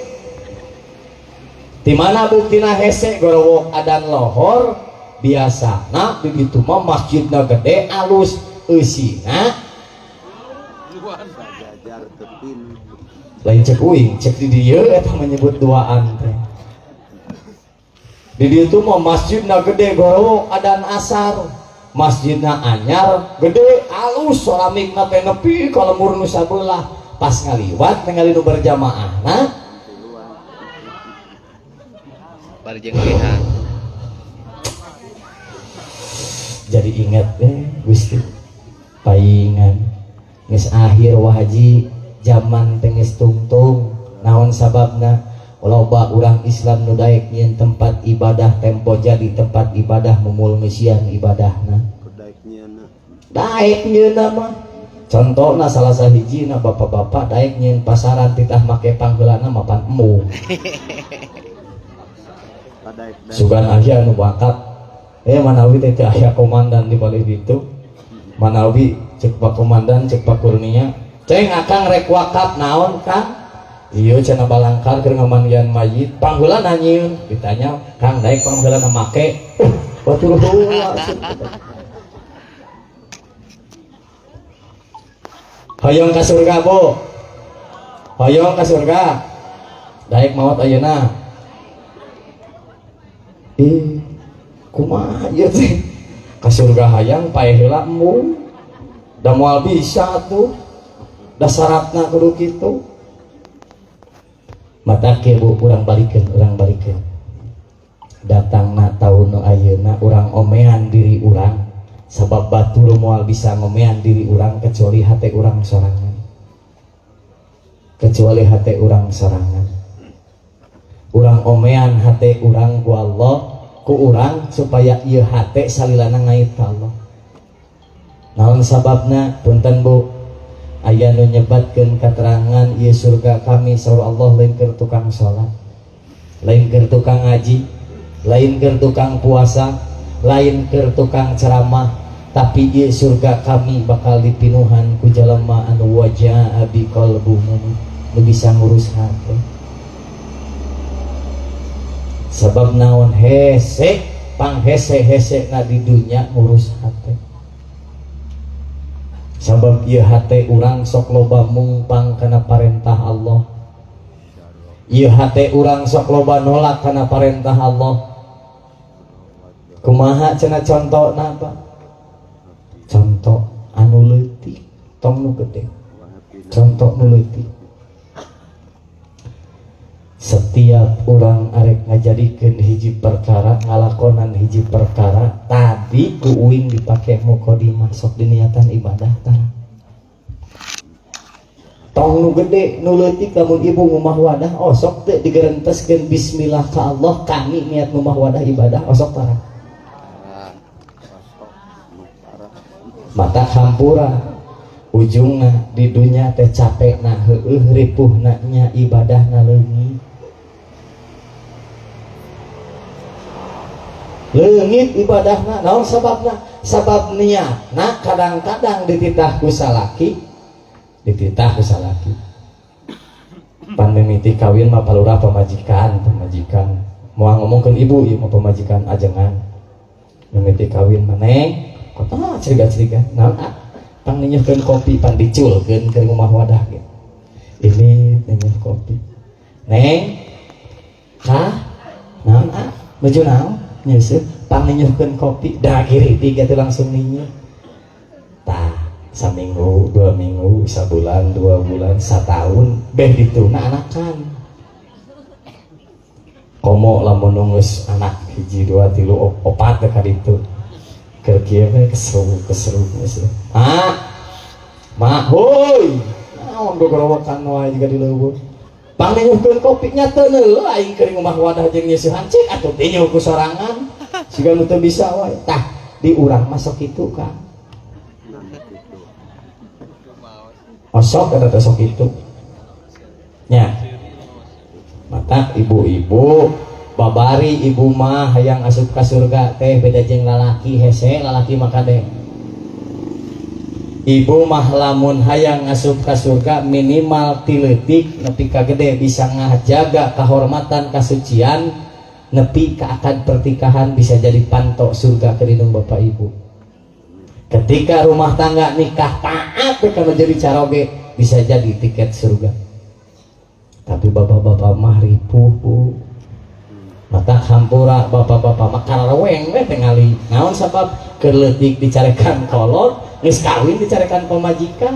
Di mana buktina hese gorowok adan lohor biasana di ditu mah masjidna gede alus eusina lain cek uing cek di dieu eta menyebut duaan teh. Di dieu tuh mah masjidna gede gorowok adan asar, masjidna anyar gede alus soramikna teh nepi ka lembur nu sabelah. Pas ngaliwat ningali nu berjamaahna bari jeung lihat. Jadi ingat Gusti paingan geus akhir wahaji zaman teh geus tungtung naon sababna loba urang Islam nu daek nyieun tempat ibadah tempo jadi tempat ibadah mumul ngeusian ibadahna daek nyieunna mah. Contohna salah sahijina bapak-bapak daek nyieun pasaran titah make pangheulana mapan embung. Sugan aya nu bakat manawi teh teu aya komandan di balik ditu. Manawi cek Pak Komandan cek Pak Kurnia ceng akang rek wakaf naon Kang? Ieu cenah balangkar keur ngamandian mayit pangheulana nyieun ditanya Kang daek pangheulana make batur heula. Hoyong ka surga Bu, hoyong ka surga daek maot ayeuna. Kumaha ieu teh ka surga hayang paeh heula embung da moal bisa atuh da syaratna kudu kitu. Mata ke Bu urang balikeun, urang balikeun datangna taun nu ayeuna urang omean diri urang sabab batur moal bisa ngomean diri urang kecuali hate urang sorangan, kecuali hate urang sorangan. Urang omean hate urang ku Allah, ku urang supaya ieu hate salilana ngait ka Allah. Naon sababna? Punten Bu, aya nu nyebatkeun katerangan ieu surga kami saur Allah lain keur tukang salat, lain keur tukang ngaji, lain keur tukang puasa, lain keur tukang ceramah, tapi ieu surga kami bakal dipinuhan ku jalema anu wajaa bi qalbu mumin, nu bisa ngurus hate. Sebab naon hese pang hese-hese na di dunya ngurus hate. Sabab ieu hate urang sok loba mungpang kana parentah Allah. Ieu hate urang sok loba nolak kana parentah Allah. Kumaha cenah contona Pak? Contoh anu leutik tong nu gede. Contoh nu leutik. Setiap orang arek ngajadikeun hiji perkara, ngalakonan hiji perkara, tadi ku uing dipake mukadimah sok diniatan ibadah tara. Tong nu gede nu leutik lamun ibu ngumah wadah osok teu digerenteskeun bismillah ka Allah kami niat ngumah wadah ibadah osok tara. Mata hampura ujungna di dunya teh capekna heueuh ripuhna nya ibadahna leungit. Leungit ibadahna naon sababna? Sabab niatna kadang-kadang dititah ku salaki, dititah ku salaki. Pan mimiti kawin mah palurah pamajikan, pamajikan. Moal ngomongkeun ibu ieu mah pamajikan ajengan. Mimiti kawin mah neng, kota ceriga-ceriga naon ah? Pang ninyuhkeun kopi pan diculkeun ke rumah wadah ge. Ini ninyuh kopi. Neng, kah? Naon ah? Nuju naon? Nyeuseut pang ninyuhkeun kopi da kiri tiga teh langsung ninyuh. Tah, saminggu, 2 minggu, sabulan, 2 bulan, satahun beh dituna anakan. Komo lamun geus anak hiji 2 3 opat teh ka ditu. Keur kieu we keseru keseru geus. Ah. Ma hoi. Naon gogorowokan wae jiga di leuweung. Pang ninyuhkeun kopi nya teu neuleuh aing keur ngumah wadah jeung nyeusehan cik atuh tinyuh ku sorangan. Siga nu teu bisa wae. Tah, di urang mah sok kitu Kang. Osok eta teh sok kitu. Nya. Mata ibu-ibu babari ibu mah hayang asup ka surga teh beda jeung lalaki hese lalaki mah kade. Ibu mah lamun hayang asup ka surga minimal ti leutik nepi ka gede bisa ngajaga kahormatan kasucian nepi ka akad pernikahan bisa jadi pantok surga ke lindung bapak ibu. Ketika rumah tangga nikah taat kalau jadi caroge bisa jadi tiket surga. Tapi bapak-bapak mah ripuh bu. Mata hampura bapak-bapak mah karareweng we tingali. Naon sabab keur leutik dicarekan kolot, geus kawin dicarekan pamajikan.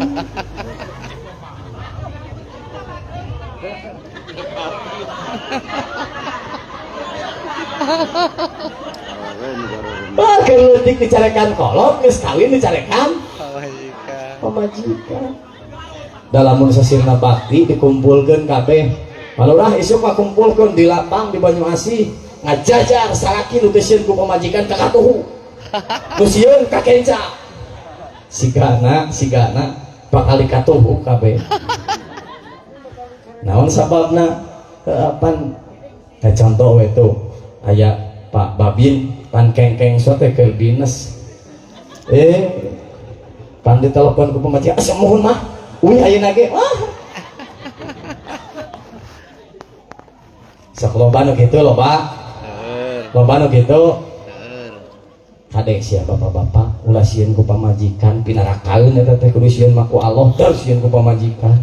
Wah, keur leutik dicarekan kolot, geus kawin dicarekan pamajikan. Pamajikan. Dalamun sasirna bakti dikumpulkeun kabeh. Malurah isuk mah kumpulkeun di lapang di Banyuasih ngajajar salaki nu teu sieun ku pamajikan ka katuhu. Nu sieun ka kenca. Sigana sigana bakal dikatuhu kabeh. Naon sababna? Pan contoh we tuh aya Pak Babin pan kengkeng sote keur dinas. Pan ditelepon ku pamajikan, asa muhun mah. Uih ayeuna ge. Wah. Sok loba nu kitu loba. Loba nu kitu. Kade sia bapak-bapak ulah sieun ku pamajikan pinarakaeun eta teh kudu sieun mah ku Allah terus sieun ku pamajikan.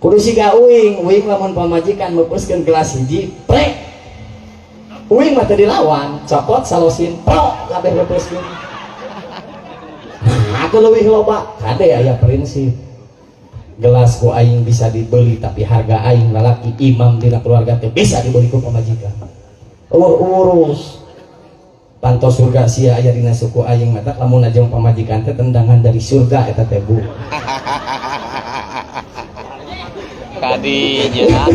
Kudu siga uing, uing lamun pamajikan meupeuskeun gelas hiji, prek. Uing mah teu dilawan, copot salosin, prok kabeh meupeuskeun. Nah, aku leuwih loba, kade aya prinsip. Gelas ku aing bisa dibeli tapi harga aing lalaki imam dina keluarga teh bisa dibeli ku pamajikan. Eueuh urus. Pantos surga sia aya dina suku aing mata lamun ajeng pamajikan teh tendangan dari surga eta teh Bu. Kadinya.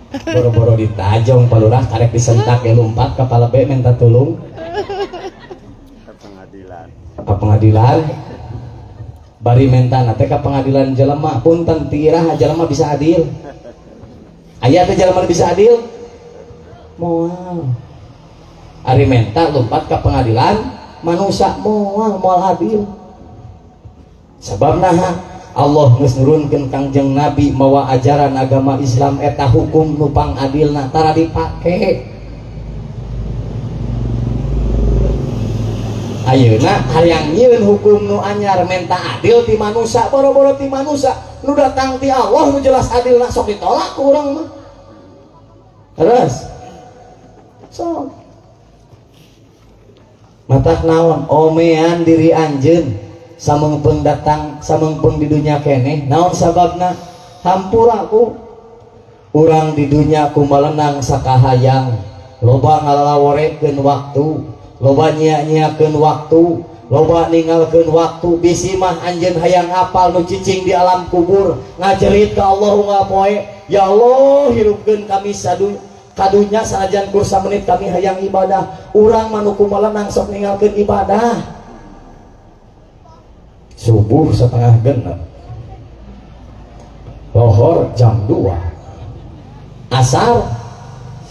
Boro-boro ditajong Pak Lurah karek disentak ya lompat kepala B minta tolong Ke pengadilan. Ke pengadilan bari menta nate ka pengadilan jelema punten tirah jelema bisa adil aya teh jelema bisa adil moal ari menta lompat ke pengadilan manusia moal moal adil sebab naha Allah geus nurunkeun Kangjeng Nabi mawa ajaran agama Islam eta hukum nu pangadilna tara dipake. Ayeuna hayang nyieun hukum nu anyar menta adil ti manusia boro-boro ti manusia nu datang ti Allah nu jelas adilna sok ditolak ku urang mah. Terus sok matak naon omean diri anjeun sameungpeung datang sameungpeung di dunya keneh naon sababna hampura ku urang di dunya kumalenang sakahayang loba ngalalaworekeun waktu loba nyia-nyiakeun waktu loba ninggalkeun waktu bisi mah anjeun hayang apal nu cicing di alam kubur ngajerit ka Allah unggal poe ya Allah hirupkeun kami kadunya sanajan kur samenit kami hayang ibadah urang mah nu kumalenang sok ninggalkeun ibadah subuh 5:30 lohor jam 2 asar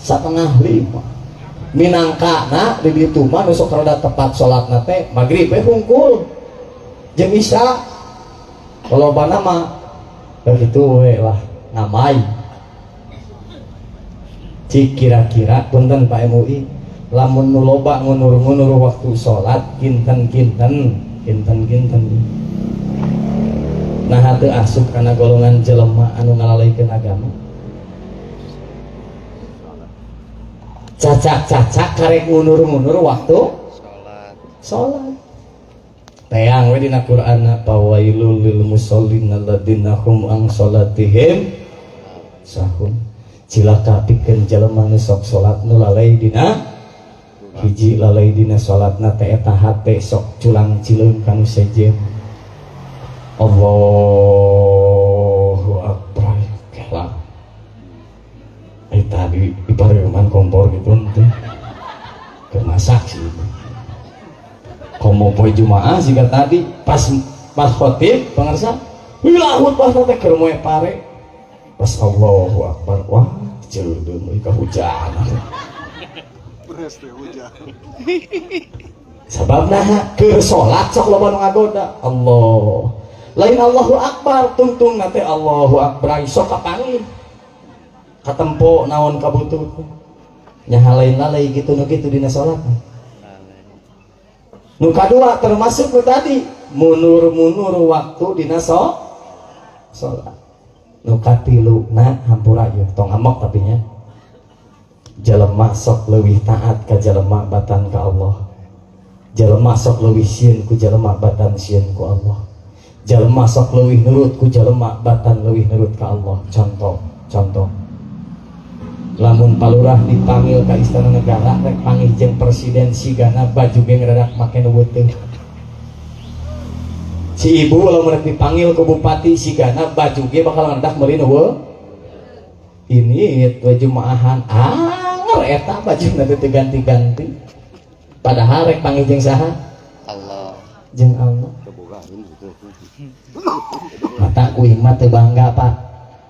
4:30 minangkana di ditu mah nu sok rada tepat salatna teh magrib we hungkul jeung isya lolobana mah begitu we lah ngamai cik kira-kira punten Pak MUI lamun nu loba ngunur-ngunur waktu salat kinten-kinten kinten-kinten nah teu asup kana golongan jelema anu ngalalaikeun agama cacak-cacak karek ngunur-ngunur waktu salat teang we dina Qur'anna fawailul lil musallin alladzina hum an salatihim sahun cilaka pikeun jelema nu sok salat nu lalai dina hiji lalai dina salatna teh eta hate sok culang cileung ka nu sejen Allahu akbar kela tadi di pareuman kompor gitu teh keur masak sih komo poe Jumaah siga tadi pas khotib pangarsa wilah khutbah teh keur moe pare pas Allahu akbar wah ceudeung euy kahujanan Beres teh hujan sabab naha keur salat sok loba nu ngagoda Allah lain Allahu akbar tungtung teh Allahu akbar sok kapanggih katempo naon kabutuh nya lain lalai gitu nu kitu dina salat nu kadua termasuk nu tadi munur-munur waktu dina salat nu katilu na hampura ieu tong amok tapi nya jelema sok leuwih taat ka jelema batan ka Allah jelema sok leuwih sieun ku jelema batan sieun ku Allah jelema sok leuwih nurut ku jelema batan leuwih nurut ka Allah contoh contoh lamun palurah dipanggil ka istana negara rek panggil jeung presiden sigana baju ge ngeradak make nu beuteung si ibu lamun rek dipanggil ke bupati sigana baju ge bakal ngeredak meuli nu ini baju maahan anger eta baju nanti teu ganti-ganti padahal rek panggil jeung saha Allah jeung Allah mata kuing mah teu bangga Pak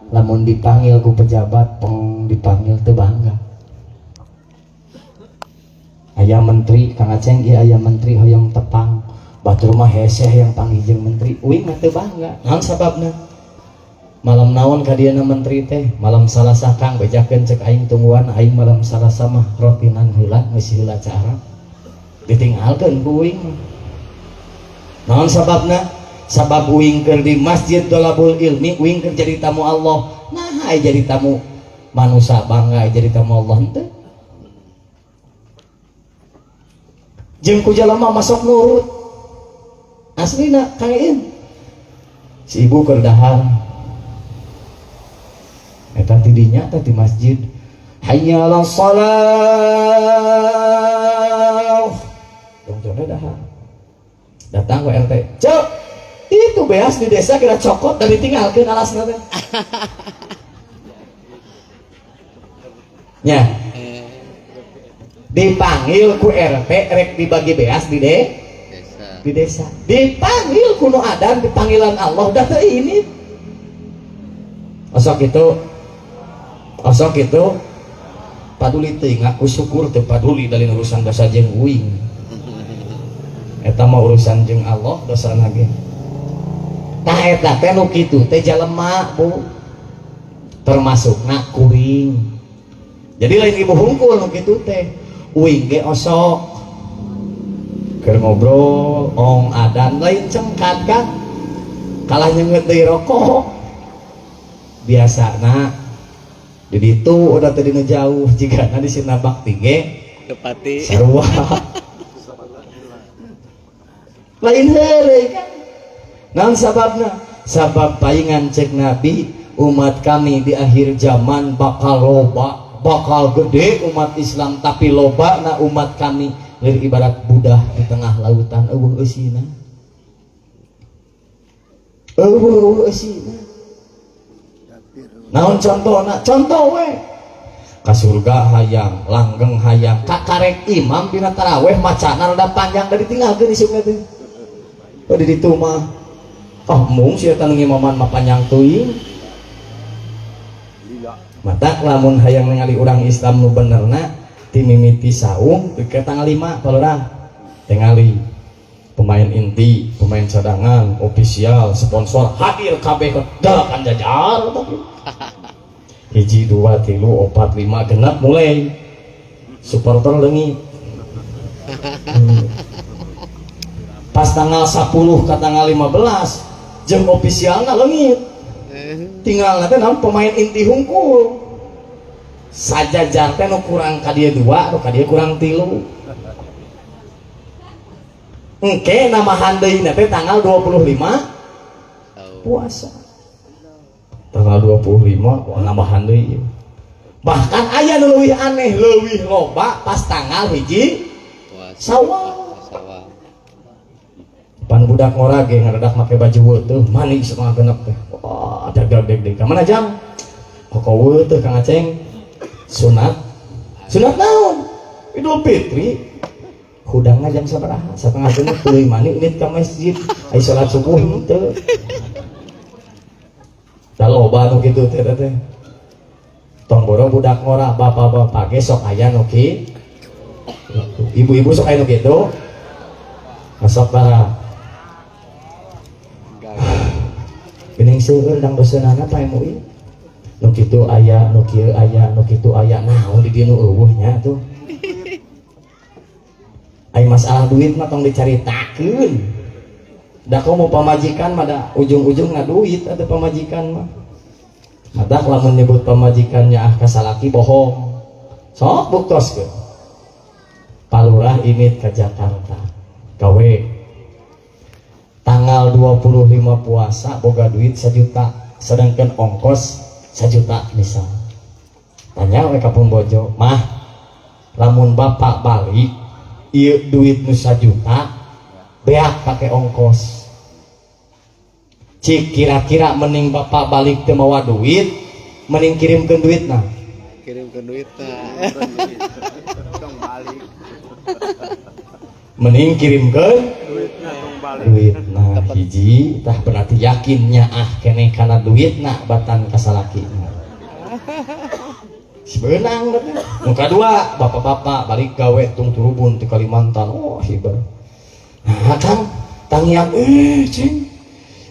lamun dipanggil ku pejabat peng dipanggil teu bangga aya menteri Kang Aceng ieu aya menteri hoyong tepang batur mah heseh yang panggil jeung menteri uing mah teu bangga naon sababna malam naon ka dieuna menteri teh malam Salasa Kang bejakeun cek aing tungguan aing malam Salasa mah rotinan heula geus heula cara ditinggalkeun ku uing mah naon sababna sabab uing keur di masjid Thalabul Ilmi uing keur jadi tamu Allah nah ai jadi tamu manusia bangga jadi tamu Allah henteu jeung ku jalma masuk nurut aslina Kang Iin si ibu keur dahar eta ti dinya teh di masjid hayya 'alas shalah dongjonge dahar datang ke RT cek Itu beas di desa kira cokot dan ditinggalkeun alasna teh. Nya. Dipanggil ku RT rek dibagi beas di Desa. Di desa. Dipanggil ku nu adan di panggilan Allah dah teu ini. Osok itu. Osok itu. Paduli teuing aku syukur teu paduli dari urusan dosa jeung uing. Eta mah urusan jeung Allah dosana ge. Tah eta teh nu kitu teh jalema Bu. Termasukna kuring. Jadi lain ibu hungkul nu kitu teh. Uing ge osok. Keur ngobrol ong adan lain cengkat kan. Kalah nyeungeut deui rokok. Biasana di ditu udah tadi nu jauh jigana di Sina Bakti ge Tepati. Sarua. Lain heureuy kan. Naon sababna? Sabab paingan cek Nabi umat kami di akhir zaman bakal loba, bakal gede umat Islam tapi loba na umat kami lir ibarat budah di tengah lautan eueuh eusina. Eueuh eusina. Naon contohna? Contoh we. Ka surga hayang, langgeng hayang, ka karek imam dina taraweh macana rada panjang da ditinggalkeun isukna teh. Oh di ditu mah. Oh mung sia teh ngimaman mah panjang teuing. Matak lamun hayang ningali urang Islam nu benerna ti mimiti saum ke tanggal 5 palurah. Tingali pemain inti, pemain cadangan, ofisial, sponsor hadir kabeh dalakan jajar tapi. 1 2 3 4 5 genap mulai supporter leungit. Pas tanggal 10 ke tanggal 15 jeung ofisialna leungit. Tinggal teh naon pemain inti hungkul. Sajajar teh nu kurang ka dieu 2, nu ka dieu kurang 3. Engke namahan deui na teh tanggal 25 puasa. Tanggal 25 wah nambahan deui. Bahkan aya nu leuwih aneh, leuwih loba pas tanggal 1 Sawal. Pan budak ngora ge ngaredak make baju weutuh, mani setengah genep teh. Wah, dag deg deg. Ka mana jam? Koko weutuh Kang Aceng. Sunat. Sunat naon? Idul Fitri. Hudangna jam sabaraha? Setengah genep tuluy mani indit ka masjid. Ai salat subuh henteu. Da loba nu kitu teh teh. Tong boro budak ngora, bapak-bapak ge sok aya nu kitu. Ibu-ibu sok aya nu kitu. Masuk bara. Geuning seueur dang dosenana Pak MUI. Nu kitu aya, nu kieu aya, nu kitu aya. Naon di dieu nu eueuh nya tuh. Ai masalah duit mah tong dicaritakeun. Da komo pamajikan mah da ujung-ujungna duit atuh pamajikan mah. Matak lamun nyebut pamajikannya ah ka salaki bohong. Sok buktoskeun. Palurah init ka Jakarta. Gawe. Tanggal 25 puasa boga duit 1 juta, sedangkan ongkos 1 juta misal. Tanya we ka pun bojo, "Mah, lamun bapak balik ieu duit nu 1 juta beak pake ongkos." Cik kira-kira mending bapak balik teu mawa duit, mending kirimkeun duitna. Kirimkeun duitna. Tong balik. Mending kirimkeun duitna tong balik. Duitna hiji tah berarti yakinnya ah keneh kana duitna batan ka salakina. Sebenang berarti. Nu kadua bapak-bapak balik gawe tung turubun ti Kalimantan. Oh hiber. Nah Kang tangian cing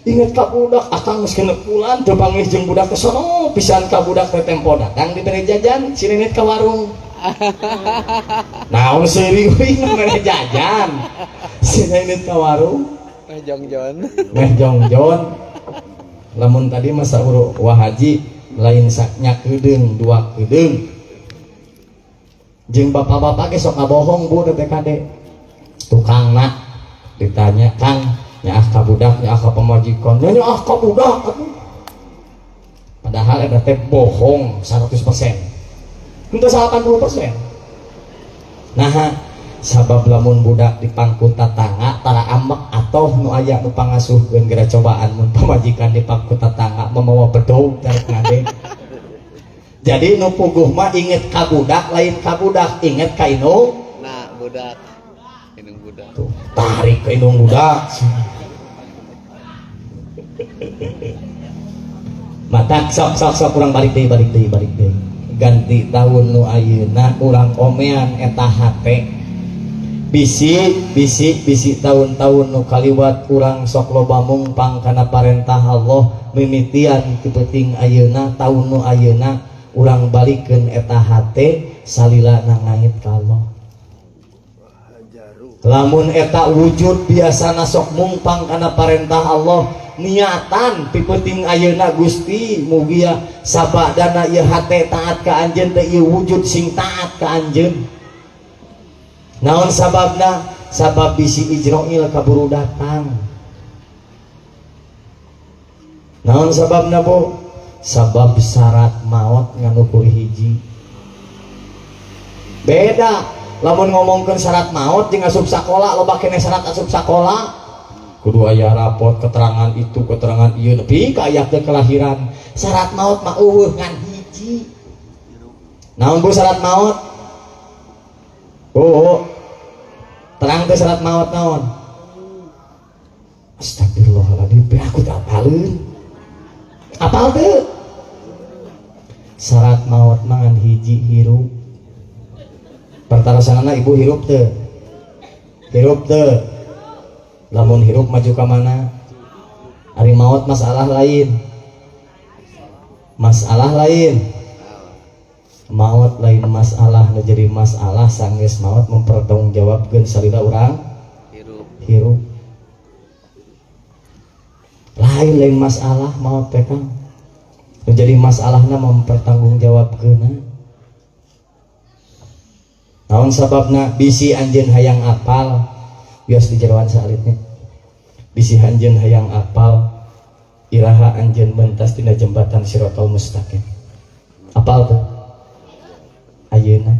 inget ka budak akang geus genep bulan teu panggih jeung budak teh sono pisan ka budak teh tempo datang dibere jajan si nenek ka warung. Naon seuri euy mere jajan si nenek ka warung. Meh jongjon. Meh jongjon. Lamun tadi masa uru wah haji lain saknya kedeung dua kedeung. Jeung bapak-bapak ge sok ngabohong Bu TKD. Tukangna ditanya Kang nyaah ka budak nyaah ka pamajikan nyaah ka budak atuh. Padahal eta teh bohong 100%. Henteu 80%. Nah, sabab lamun budak dipangku tatangga tara ambek atau Contoh nu aya nu pangasuhkeun geura cobaan mun pamajikan dipangku tetangga mamawa bedog tarik ngade. Jadi nu puguh mah inget ka budak lain ka budak, inget ka indung. Nah, budak. Indung budak. Tuh, tarik ke indung budak. Matak sok sok sok kurang balik deui balik deui balik deui. Ganti tahun nu ayeuna urang omean eta hate. Bisi bisi bisi tahun-tahun nu kaliwat urang sok loba mungpang kana parentah Allah mimitian ti peuting ayeuna tahun nu ayeuna urang balikeun eta hate salila ngait ka Allah. Lamun eta wujud biasana sok mungpang kana parentah Allah niatan pipeuting ayeuna Gusti mugia sabadana ieu hate taat ka anjeun teh ieu wujud sing taat ka anjeun. Naon sababna? Sabab bisi Ijroil kaburu datang. Naon sababna Bu? Sabab syarat maot ngan ukur hiji. Beda lamun ngomongkeun syarat maot jeung asup sakola loba keneh syarat asup sakola kudu aya rapot keterangan itu keterangan ieu nepi ka aya teh kelahiran. Syarat maot mah eueuh ngan hiji. Naon Bu syarat maot? Bu terang teh syarat maot naon? Astagfirullahaladzim, aku tak apaleun. Apal teu? Syarat maot mangan hiji hirup. Pertarosanana ibu hirup teu? Hirup teu? Lamun hirup maju ka mana? Ari maot masalah lain. Masalah lain. Maot lain masalah, nu jadi masalah sanggeus maot mempertanggungjawabkeun salila urang hirup. Hirup. Lain lain masalah maot teh Kang. Nu jadi masalahna mempertanggungjawabkeunna. Naon sababna bisi anjeun hayang apal bios di jeroan salitnya. Bisi anjeun hayang apal iraha anjeun mentas tina jembatan Siratal Mustaqim. Apal tuh? Ayeuna.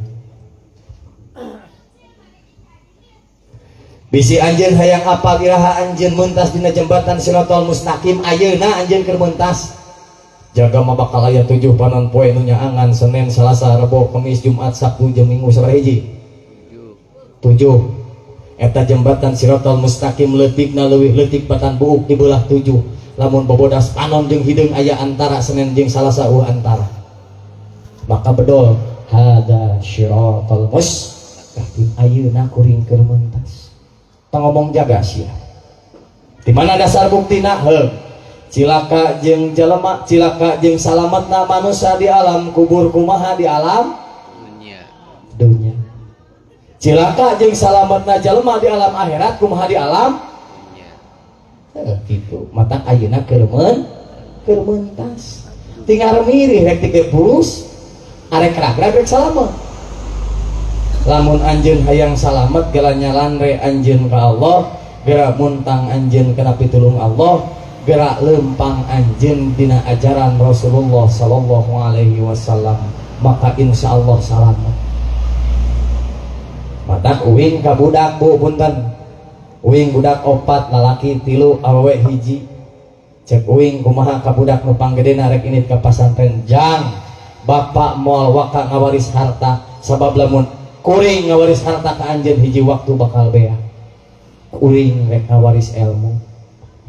Bisi anjeun hayang apal iraha anjeun mentas dina jembatan Siratal Mustaqim ayeuna anjeun keur mentas. Jaga mah bakal aya 7 panon poe nu nyaangan Senin, Selasa, Rebo, Kamis, Jumat, Sabtu jeung Minggu sabaraha hiji? 7. Eta jembatan Siratal Mustaqim leutikna leuwih leutik batan buuk dibelah 7. Lamun bobodas panon jeung hideung aya antara Senin jeung Salasa eueuh antara. Maka bedol hada Siratal Mustaqim ayeuna kuring keur mentas. Tong ngomong jaga sia. Di mana dasar buktina? Heuh. Cilaka jeung jelema, cilaka jeung salametna manusia di alam kubur kumaha di alam dunia. Dunia. Cilaka jeung salametna jelema di alam akhirat kumaha di alam dunia. Heuh kitu. Matak ayeuna keur mentas. Tinggal mirih rek tiga bulus, arek ragrag rek salamet. Lamun anjeun hayang salamet gela nyalanre anjeun ka Allah, geura muntang anjeun kana pitulung Allah, gerak lempang anjeun dina ajaran Rasulullah sallallahu alaihi wasallam, maka insyaallah salamet. Matak uing ka budak Bu punten. Uing budak 4 lalaki 3 awewe 1. Cek uing kumaha ka budak nu panggedena rek init ka pasantren jang bapak moal waka ngawaris harta sabab lamun kuring ngawaris harta ka anjeun hiji waktu bakal beak. Kuring rek ngawaris ilmu.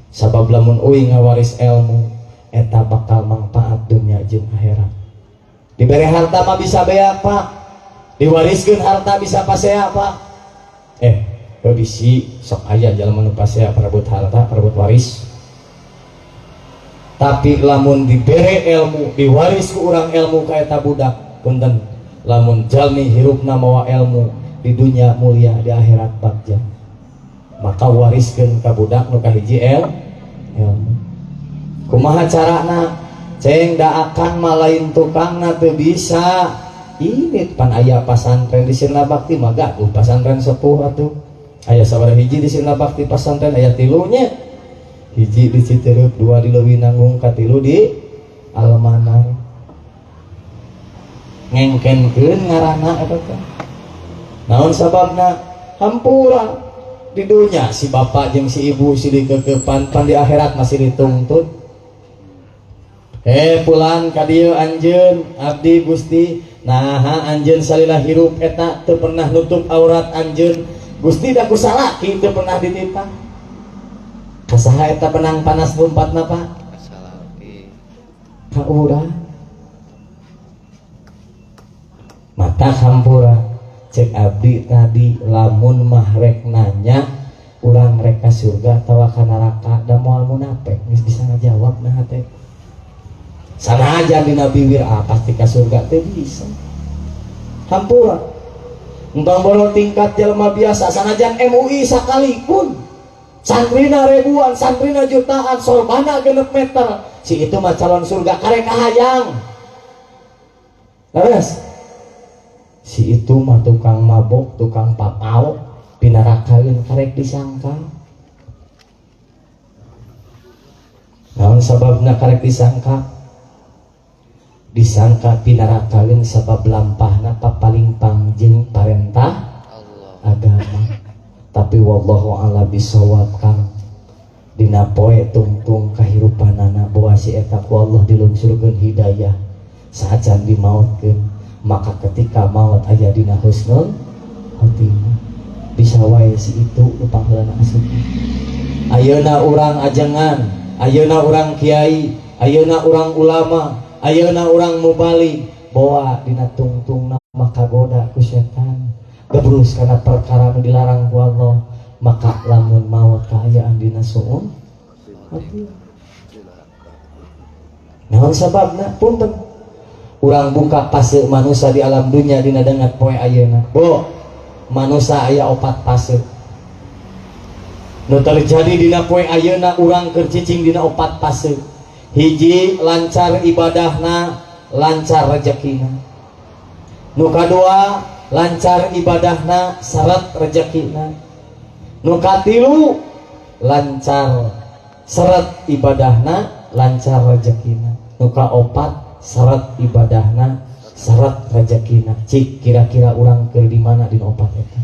Sabab lamun uing ngawaris ilmu eta bakal manfaat dunia jeung akhirat. Dibere harta mah bisa beak Pak. Diwariskeun harta bisa pasea Pak. Bisi sok aya jalma nu pasea perebut harta, perebut waris. Tapi lamun dibere ilmu, diwaris ku urang ilmu ka eta budak, punten. Lamun jalmi hirupna mawa ilmu di dunia mulia, di akhirat bagja. Maka wariskeun ka budak nu kahiji ilmu. Kumaha carana? Ceng da akang mah lain tukangna teu bisa. Ini pan aya pasantren di Sirna Bakti mah gaduh pasantren sepuh atuh. Aya sabaraha hiji di Sirna Bakti pasantren aya 3 nya. Hiji di Citeureup, 2 di Leuwinanggung, katilu di Almanar. Ngengkenkeun ngaranna eta teh. Naon sababna? Hampura. Di dunya si bapak jeung si ibu silih kekepan, pan di akhirat masih dituntut. Pulang ka dieu anjeun abdi Gusti, naha anjeun salila hirup eta teu pernah nutup aurat anjeun. Gusti da ku salaki teu pernah dititah. Ka saha eta benang panas lumpatna Pak? Ka salaki. Ka urang. Mata hampura cek abdi tadi lamun mah rek nanya urang rek ka surga atawa ka neraka da moal munafik geus bisa ngajawab nah teh. Sanajan di Nabi wir pasti ka surga teh bisa. Hampura. Entong boro tingkat jelema biasa sanajan MUI sakalipun santrina ribuan, santrina jutaan, sorbana 6 meter, si itu mah calon surga karek kahayang. Terus si itu mah tukang mabok, tukang papau, pinarakaeun karek disangka. Naon sababna karek disangka? Disangka pinarakaeun sabab lampahna papaling pangjing parentah Allah agama. Tapi wallahu a'lam bisawab Kang. Dina poe tungtung kahirupanana boa si eta ku Allah dilungsurkeun hidayah saacan dimautkeun, maka ketika maut aya dina husnul khotimah. Bisa wae si itu nu pangheulana asup. Ayeuna urang ajengan, ayeuna urang kiai, ayeuna urang ulama, ayeuna urang mubalig, boa dina tungtungna mah kagoda ku setan. Gebrus kana perkara nu dilarang ku Allah, maka lamun maut kaayaan dina suun khotimah. Naon sababna? Punten. Urang buka fase manusia di alam dunia dina dengat poe ayeuna. Bo, manusia aya 4 fase. Nu terjadi dina poe ayeuna urang keur cicing dina 4 fase. Hiji, lancar ibadahna, lancar rezekina. Nu kadua, lancar ibadahna, seret rezekina. Nu katilu, lancar seret ibadahna, lancar rezekina. Nu kaopat, seret ibadahna, seret rezekina. Cik kira-kira urang keur di mana dina 4 eta?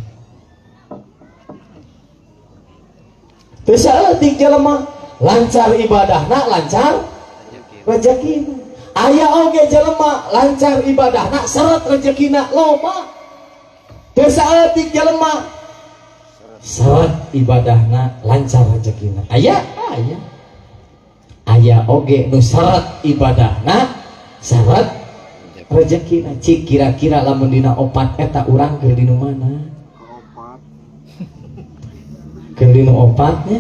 Teu saeutik jelema lancar ibadahna, lancar rezekina. Aya oge jelema lancar ibadahna, seret rezekina loba. Teu saeutik jelema seret ibadahna, lancar rezekina. Aya, aya. Aya oge nu seret ibadahna, seret rezekina. Cik kira-kira lamun dina 4 eta urang keur di nu mana? Keur di nu 4-nya?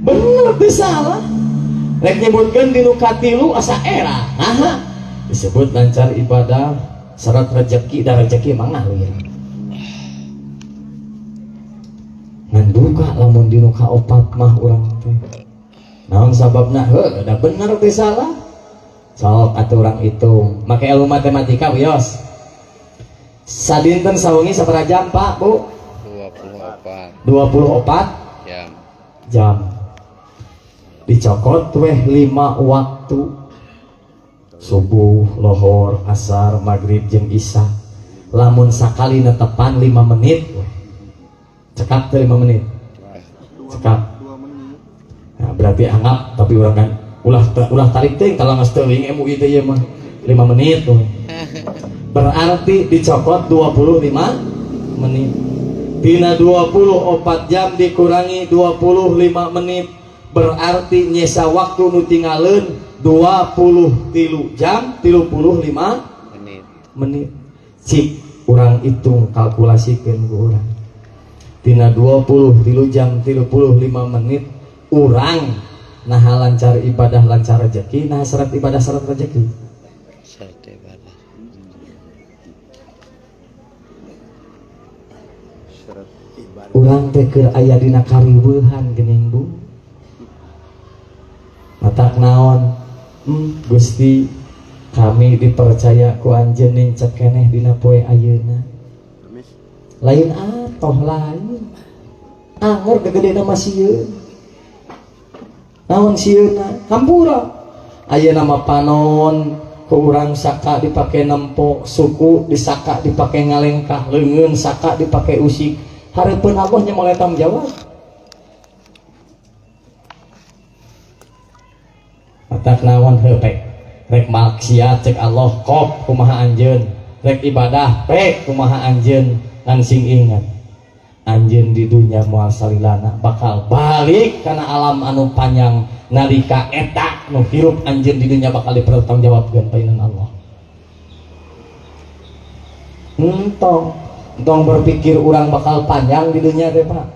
Bener teu salah. Rek nyebutkeun di nu katilu asa era. Naha? Disebut lancar ibadah, seret rezeki, da rezeki mah ngalir. Ngan duka lamun di nu kaopat mah urang teh. Naon sababna? Heuh, da bener teu salah. Sok atuh urang hitung. Make ilmu matematika wios. Sadinten sawengi sabaraha jam, Pak, Bu? 24. 24 jam. Jam. Dicokot weh 5 waktu. Subuh, lohor, asar, maghrib jeung isya. Lamun sakali netepan 5 menit weh. Cekap teh 5 menit. Cekap. Nah, berarti anggap tapi urang kan ulah tarik teh kalau geus teuing MUI teh ieu mah 5 menit tuh. Berarti dicokot 25 menit. Tina 24 jam dikurangi 25 menit, berarti nyesa waktu nu tinggalin 23 jam 35 menit. Menit. Cik urang hitung kalkulasikeun ku urang. Tina 23 jam 35 menit urang naha lancar ibadah lancar rezeki, naha syarat ibadah syarat rezeki. Syarat ibadah. Syarat ibadah. Urang teh keur aya dina kariweuhan geuning Bu. Matak naon? Gusti, kami dipercaya ku anjeun nincak keneh dina poe ayeuna. Lain atoh lain. Angger gegedena mah sieun. Naon sieunna? Hampura. Ayeuna mah panon ku urang saka dipake nempo, suku disaka dipake ngalengkah, leungeun saka dipake usik. Hareupeun Allah nya moal tanggung jawab. Matak naon heuh pek. Rek maksiat cek Allah kop kumaha anjeun. Rek ibadah pek kumaha anjeun ngan sing ingat. Anjeun di dunya moal salilana bakal balik kana alam anu panjang nalika eta nu hirup anjeun di dunya bakal dipertanggungjawabkeun painan Allah. Entong, entong berpikir urang bakal panjang di dunya teh Pak.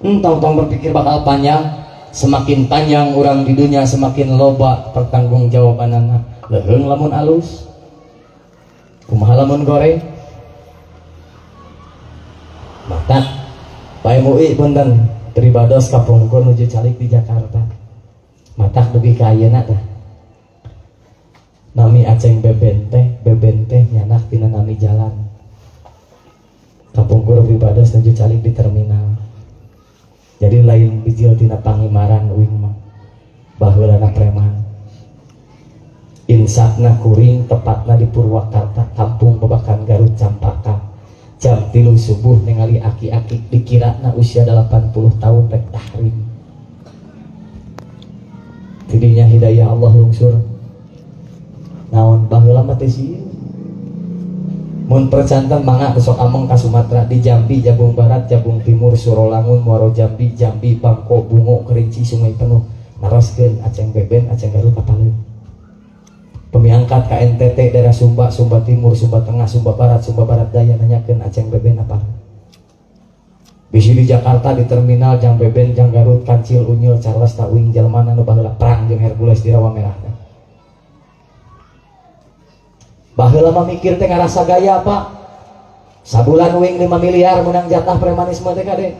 Entong tong berpikir bakal panjang, semakin panjang urang di dunya semakin loba pertanggungjawabanana. Leuheung lamun alus. Kumaha lamun goreng? Mata Pak MUI punten pribados kapungkur nuju calik di Jakarta. Matak dugi ka ayeuna tah. Nami Aceng Beben teh nyanak tina nami jalan. Kapungkur pribados nuju calik di terminal. Jadi lain bijil tina pangimaran uing mah. Baheulana preman. Insafna kuring tepatna di Purwakarta, kampung Babakan Garut Campaka. Jam 3 subuh ningali aki-aki dikirana usia 80 tahun rek tahrim. Tidinya hidayah Allah lungsur. Naon baheula mah teh sieun. Mun percanten mangga besok ameng ka Sumatera di Jambi, Jabung Barat, Jabung Timur, Surolangun, Muaro Jambi, Jambi, Bangko, Bungo, Kerinci, Sungai Penuh. Naroskeun Aceng Beben, Aceng Garut apaleun. Pemiangkat ka NTT daerah Sumba, Sumba Timur, Sumba Tengah, Sumba Barat, Sumba Barat Daya nanyakeun Aceng Beben apa. Bisi di Jakarta di terminal Jang Beben, Jang Garut, Kancil, Unyil, Charles, Tawing, Jelmana nu baheula perang jeung Hercules di Rawa Merah. Baheula mah mikir teh ngarasa gaya Pak. Sabulan uing 5 miliar menang jatah premanisme teh kade.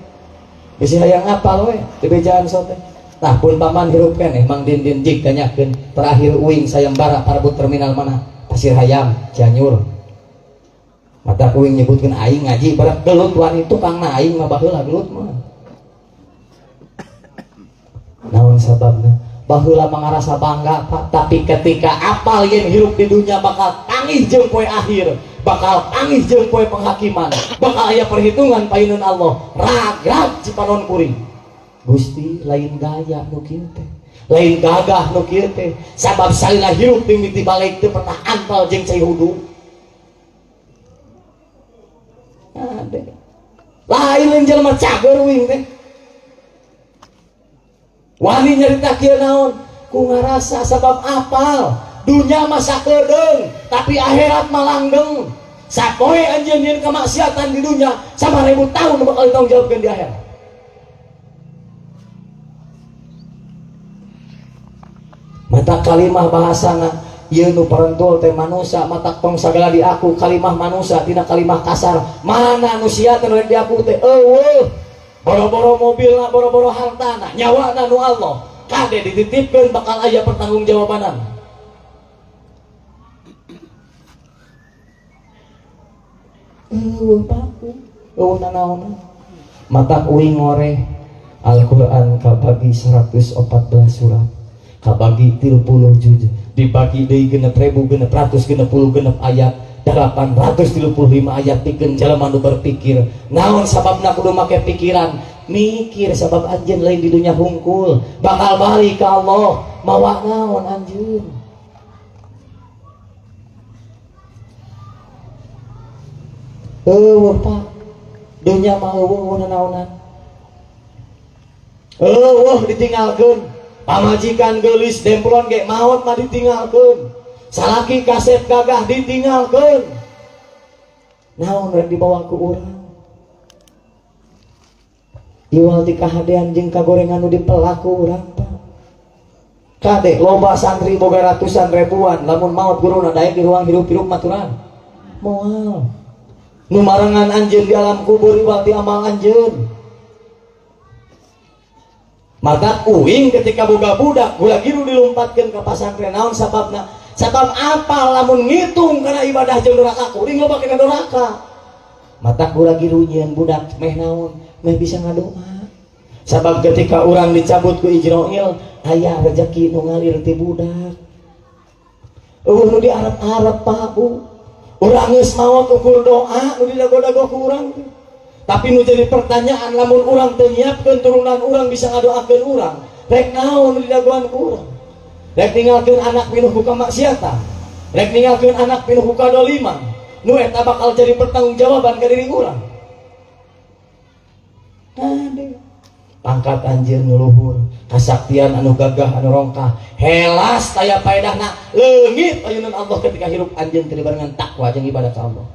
Bisi hayang apal we dibejaan sote. Tah pun paman hirup keneh Mang Dindin jik tanyakeun terakhir uing sayembara parebut terminal mana? Pasir Hayam, Cianjur. Mata uing nyebutkeun aing ngaji barak gelut wani tukangna aing mah baheula gelut mah. Naon sababna? Baheula mah ngarasa bangga Pak, tapi ketika apal yen hirup di dunia bakal tangih jeung poe akhir, bakal tangih jeung poe penghakiman, bakal aya perhitungan payuneun Allah. Ragrag cipanon kuring. Gusti lain gaya nu kieu teh, lain gagah nu kieu teh, sabab salila hirup mimiti balik teu pernah antal jeung cai hudu. Ade. Lain lain jelema cager uing teh. Wani nyarita kieu naon? Ku ngarasa sabab apal dunya mah sakedeung tapi akhirat mah langgeng. Sapoe anjeun nyieun kemaksiatan di dunya 1000 tahun bakal ditanggungjawabkeun di akhirat. Mata kalimah bahasana ieu nu parentul teh manusa, mata tong sagala diaku kalimah manusa tina kalimah kasar. Mana nu sia teh nu rek diaku teh eueuh. Boro-boro mobilna, boro-boro hartana, nyawana nu Allah. Kade dititipkeun bakal aya pertanggungjawabanan. Eueuh paku, eueuh nanaonan. Mata uing ngoreh Al-Qur'an kabagi 114 surat. Kabagi 30 juz, dibagi deui 6.666 ayat, 835 ayat pikeun jelema nu berpikir. Naon sababna kudu make pikiran? Mikir sabab anjeun lain di dunya hungkul, bakal balik ka Allah, mawa naon anjeun? Eueuh Pak, dunya mah eueuh naonan. Eueuh ditinggalkeun. Pamajikan geulis demplon ge maot mah ditinggalkeun. Salaki kasep gagah ditinggalkeun. Naon rek dibawa ku urang? Iwal di kahadean jeung kagorengan nu dipelak ku urang Pak. Kade loba santri boga ratusan ribuan lamun maot guruna daek di ruang hirup-hirup maturan. Moal. Nu marengan anjeun di alam kubur iwal di amal anjeun. Maka uing ketika boga budak gula giru dilompatkeun ka pasantren naon sababna? Sabab apa lamun ngitung kana ibadah jeung doraka kuring loba kana doraka. Mata gula giru nyieun budak meh naon? Meh bisa ngadoa. Sabab ketika urang dicabut ku Ijroil aya rezeki nu ngalir ti budak. Eueuh nu diarep-arep Pak Bu. Urang geus maot ukur doa nu didago-dago ku urang. Tapi nu jadi pertanyaan lamun urang teu nyiapkeun turunan urang bisa ngadoakeun urang, rek naon nu didagoan ku urang? Rek ninggalkeun anak pinuh ku kamaksiatan, rek ninggalkeun anak pinuh ku kadoliman, nu eta bakal jadi pertanggungjawaban ka diri urang. Kade pangkat anjeun nu luhur, kasaktian anu gagah anu rongkah, helas taya paedahna leungit ayunan Allah ketika hirup anjeun teu dibarengan takwa jeung ibadah ka Allah.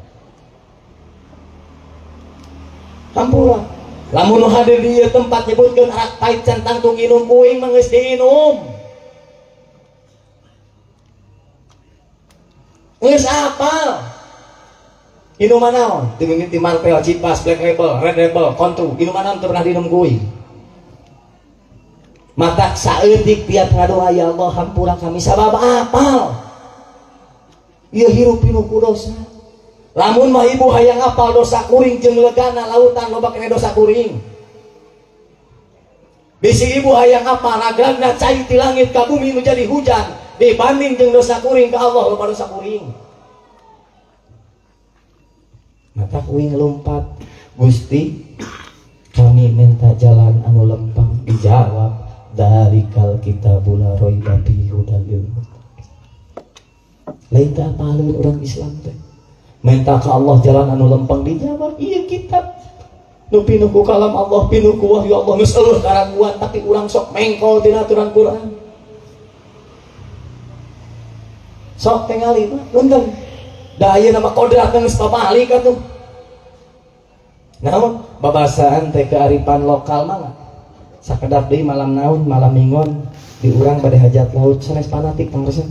Hampura. Lamun nu hadir di ieu tempat nyebutkeun arak pait can tangtung inum uing mah geus diinum. Geus apal. Inuman naon? Teu mimiti Marvel, Cipas, Black Label, Red Label, Kontru, inuman naon teu pernah diinum ku uing. Matak saeutik tiap ngadoa ya Allah hampura kami sabab apal. Ieu hirup pinuh ku dosa. Lamun mah ibu hayang apal dosa kuring jeung legana lautan loba kene dosa kuring. Bisi ibu hayang apal ragragna cai ti langit ka bumi nu jadi hujan dibanding jeung dosa kuring ka Allah loba dosa kuring. Matak uing lompat, Gusti kami minta jalan anu lempang, dijawab dalikal kitabul la raiba fihi hudal lil muttaqin. Lain teh apaleun urang Islam teh. Minta ke Allah jalan anu lempang, dijawab ieu kitab nu pinuh ku kalam Allah, pinuh ku wahyu Allah, geus eueuh karaguan tapi urang sok mengkol tina aturan Quran. Sok tingali mah punten. Da ayeuna mah kodrat geus babalik atuh. Naon babasaan teh kearifan lokal mah sakedap deui malam naon malam minggon di urang bade hajat laut sanes fanatik pangresa.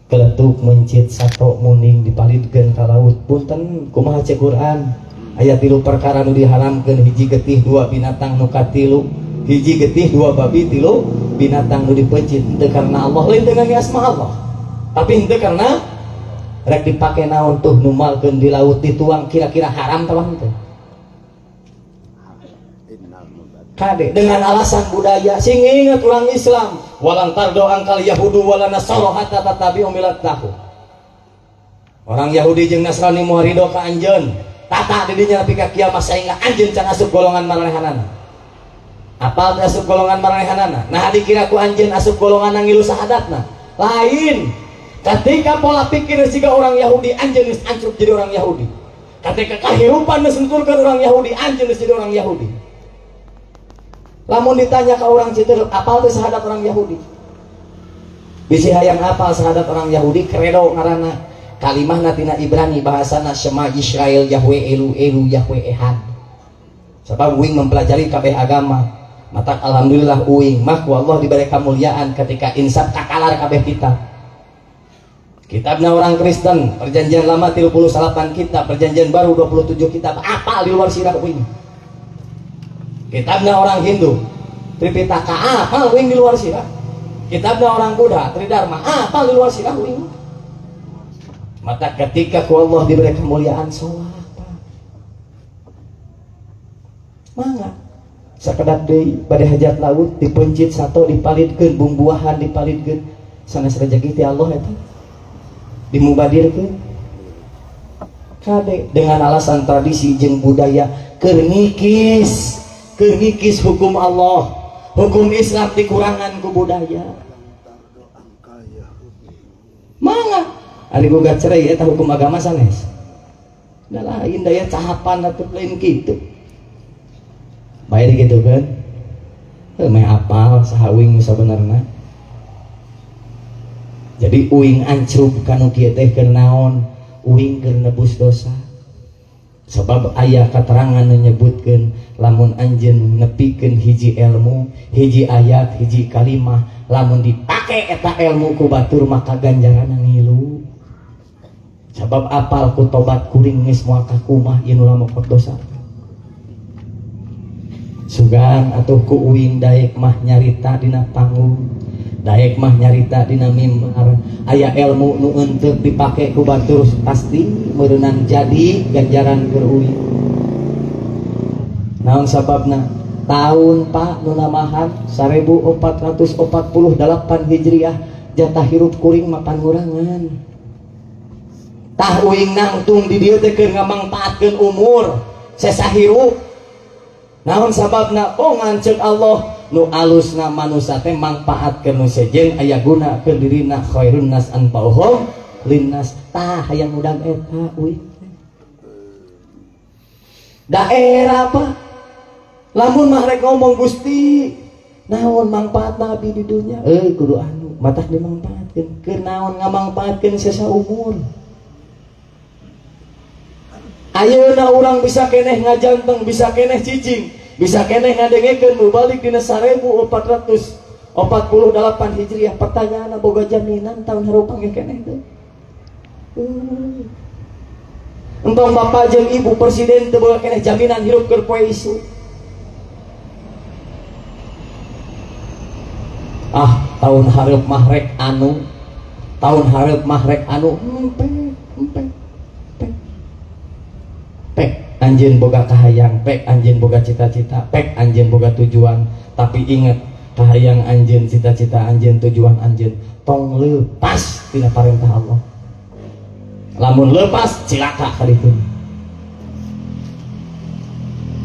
Keletuk mencit sato muning dipalidkeun ka laut punten kumaha cek Quran aya 3 perkara nu diharamkeun, hiji getih 2 binatang nu katilu, hiji getih 2 babi 3 binatang nu dipeuncit henteu karena Allah lain teu ngangge asma Allah tapi henteu karena rek dipake naon tuh numalkeun di laut dituang kira-kira haram tah henteu. Kade dengan alasan budaya sing inget urang Islam walang tardo angkal Yahudu wala Nasara hatta tatabi'u millatahum. Orang Yahudi jeung Nasrani moal ridho ka anjeun tata di dinya nepi ka kiamat saengga anjeun can asup golongan maranehanana. Apal teh asup golongan maranehanana? Nah dikira ku anjeun asup golongan ngilu sahadatna. Lain. Ketika pola pikir siga orang Yahudi anjeun geus ancrub jadi orang Yahudi. Ketika kahirupan geus nuturkeun orang Yahudi anjeun geus jadi orang Yahudi. Lamun ditanya ke orang Citeureup, apal teh sahadat orang Yahudi? Bisi hayang apal sahadat orang Yahudi, kredo ngaranna. Kalimahna tina Ibrani bahasana Shema Yisrael Yahweh Elu Elu Yahweh Ehad. Sebab uing mempelajari kabeh agama. Matak alhamdulillah uing mah ku Allah diberi kemuliaan ketika insaf kakalar kabeh kitab. Kitabna orang Kristen, Perjanjian Lama 38 kitab, Perjanjian Baru 27 kitab, apal di luar sirah uing. Kitabna orang Hindu, Tripitaka, apal uing di luar sirah. Kitabna orang Buddha, Tridharma, apal di luar sirah uing. Maka ketika ku Allah diberi kemuliaan sholat, mangga sakedap deui bade hajat laut dipencit sato dipalidkeun bumbuahan dipalidkeun sanes rejeki ti Allah eta dimubadirkeun kade dengan alasan tradisi jeung budaya keur ngikis hukum Allah, hukum Islam dikurangan ku budaya. Mangga ari gugat cerai eta hukum agama sanes. Da lain daya cahapan atuh lain kitu. Bae gitu kan. Heuh meh apal saha uing nu sabenerna. Jadi uing ancrub kanu kieu teh keur naon? Uing keur nebus dosa. Sebab aya katerangan nu nyebutkeun lamun anjeun nepikeun hiji ilmu, hiji ayat, hiji kalimah, lamun dipake eta ilmu ku batur maka ganjaranna ngilu. Sebab apal ku tobat kuring geus moal kakumah ieu nu lamokot dosa. Sugan atuh ku uing daek mah nyarita dina panggung, daek mah nyarita dina mimbar, aya ilmu nu eunteuk dipake ku batur pasti meureunan jadi ganjaran keur uing. Naon sababna? Tahun Pak nu namahan 1448 Hijriah jatah hirup kuring mapan ngurangan. Tah uing nangtung di dieu teh keur ngamangpaatkeun umur sesa hirup. Naon sababna? Oh ngancek Allah nu alusna manusa teh mangpaatkeun nu sejen aya guna keur dirina khairun nas anfa'uhum linnas. Tah hayang udang eta uing. Daerah apa? Lamun mah rek ngomong Gusti, naon mangpaat nabi di dunya? Kudu anu matak dimangpaatkeun. Keur naon ngamangpaatkeun sesa umur? Ayeuna urang bisa keneh ngajanteng, bisa keneh cicing, bisa keneh ngadengekeun nu balik dina 1448 Hijriah. Pertanyaan boga jaminan tahun hareup panggih keneh teh? Entong bapak jeung ibu presiden teu boga keneh jaminan hirup keur poe isuk. Ah, tahun hareup mah rek anu, tahun hareup mah rek anu, empek. Pek anjeun boga kahayang, pek anjeun boga cita-cita, pek anjeun boga tujuan, tapi ingat kahayang anjeun, cita-cita anjeun, tujuan anjeun tong lepas tina parentah Allah. Lamun lepas cilaka ka ditu.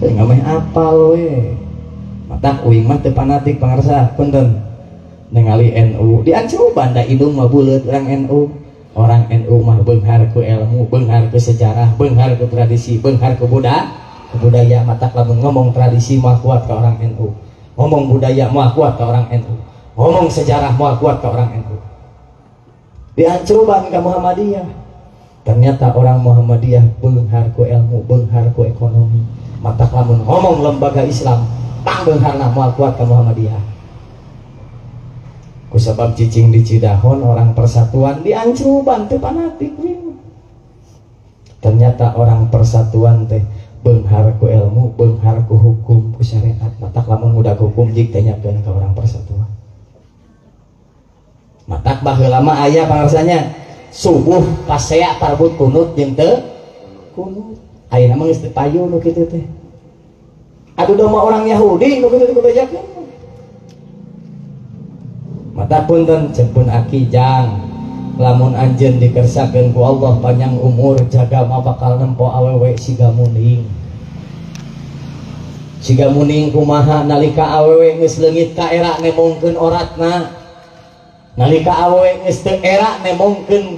Teu ngameh apal we. Matak uing mah teu fanatik pangarsa, punten. Ningali NU diancuban da indung mah buleut urang NU. Orang NU mah beunghar ku ilmu, beunghar ku sejarah, beunghar ku tradisi, beunghar ku budaya. Matak lamun ngomong tradisi mah kuat ka orang NU, ngomong budaya mah kuat ka orang NU, ngomong sejarah mah kuat ka orang NU. Diancuban ka Muhammadiyah, ternyata orang Muhammadiyah beunghar ku ilmu, beunghar ku ekonomi. Matak lamun ngomong lembaga Islam pang beungharna moal kuat ka Muhammadiyah. Kusabab cicing di Cidahon orang persatuan diancuban teh fanatik we. Ternyata orang persatuan teh beunghar ku ilmu, beunghar ku hukum, ku syariat. Matak lamun ngudag hukum jig tanyakeun ka orang persatuan. Matak baheula mah aya pangarsanya subuh pasea parbut kunut jeung teu kunut. Ayeuna mah geus teu payu nu kitu teh. Adu domba orang Yahudi nu kitu teh kubejakeun. Mata punten jempun aki jang lamun anjeun dikersakeun ku Allah panjang umur jaga mah bakal nempo awewe siga muning. Siga muning kumaha nalika awewe geus leungit ka era nemongkeun oratna, nalika awewe geus teu era nemongkeun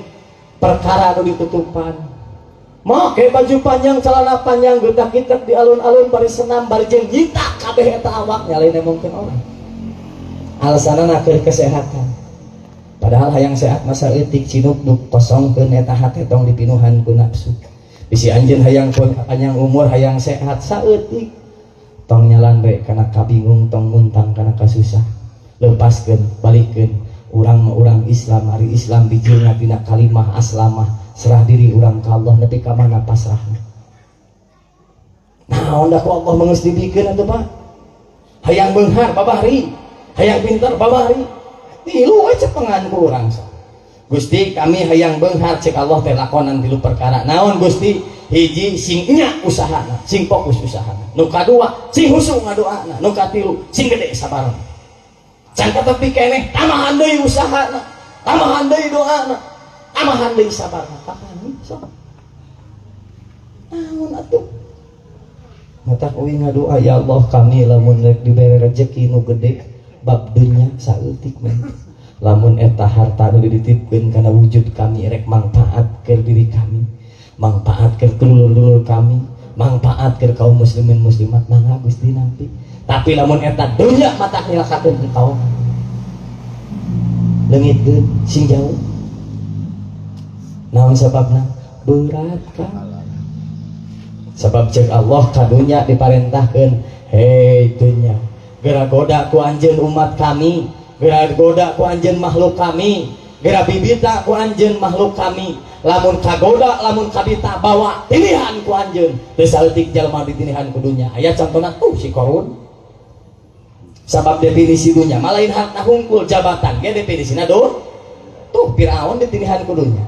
perkara nu ditutupan. Make baju panjang celana panjang geutah kitek di alun-alun bari senam bari jeung nyita kabeh eta awak nyalain nemongkeun orat. Alasanana keur kesehatan. Padahal hayang sehat masa eutik cinukduk kosongkeun eta hate tong dipinuhan ku nafsu. Bisi anjeun hayang panjang umur hayang sehat saeutik tong nyalandre kana kabingung tong muntang kana kasusah. Lepaskeun balikeun urang mah urang Islam, ari Islam bijilna tina kalimah aslamah, serah diri urang ka Allah nepi ka mana pasrahna. Naon da ku Allah mah geus dibikeun atuh Pak? Hayang beunghar babari, hayang pintar babari, tilu we cepengan ku urang. Gusti kami hayang beunghar cek Allah teh lakonan tilu perkara. Naon Gusti? Hiji sing nya usahana, sing fokus usahana. Nu kadua sing husu ngadoana, nu katilu sing gede sabarna. Can katepi keneh tambahan deui usahana, tambahan deui doana, tambahan deui sabarna. Kapan sok? Naon atuh? Matak uing ngadoa ya Allah kami lamun rek dibere rejeki nu gede bab dunya saeutik mah. Lamun eta harta nu dititipkeun kana wujud kami rek mangpaat keur diri kami, mangpaat keur dulur-dulur kami, mangpaat keur kaum muslimin muslimat mangga Gusti nampi. Tapi lamun eta dunya matak nilakakeun engkau leungitkeun sing jauh. Naon sababna? Berat kan. Sebab cek Allah ka dunya diparentahkeun, hei dunya, geura goda ku anjeun umat kami, geura goda ku anjeun makhluk kami, geura bibita ku anjeun makhluk kami. Lamun kagoda, lamun kabita bawa tinihan ku anjeun. Teu saeutik jalma ditinihan ku dunya. Aya contona tuh si Korun. Sabab definisi dunya mah lain harta hungkul jabatan ge definisina duh. Tuh Firaun ditinihan ku dunya.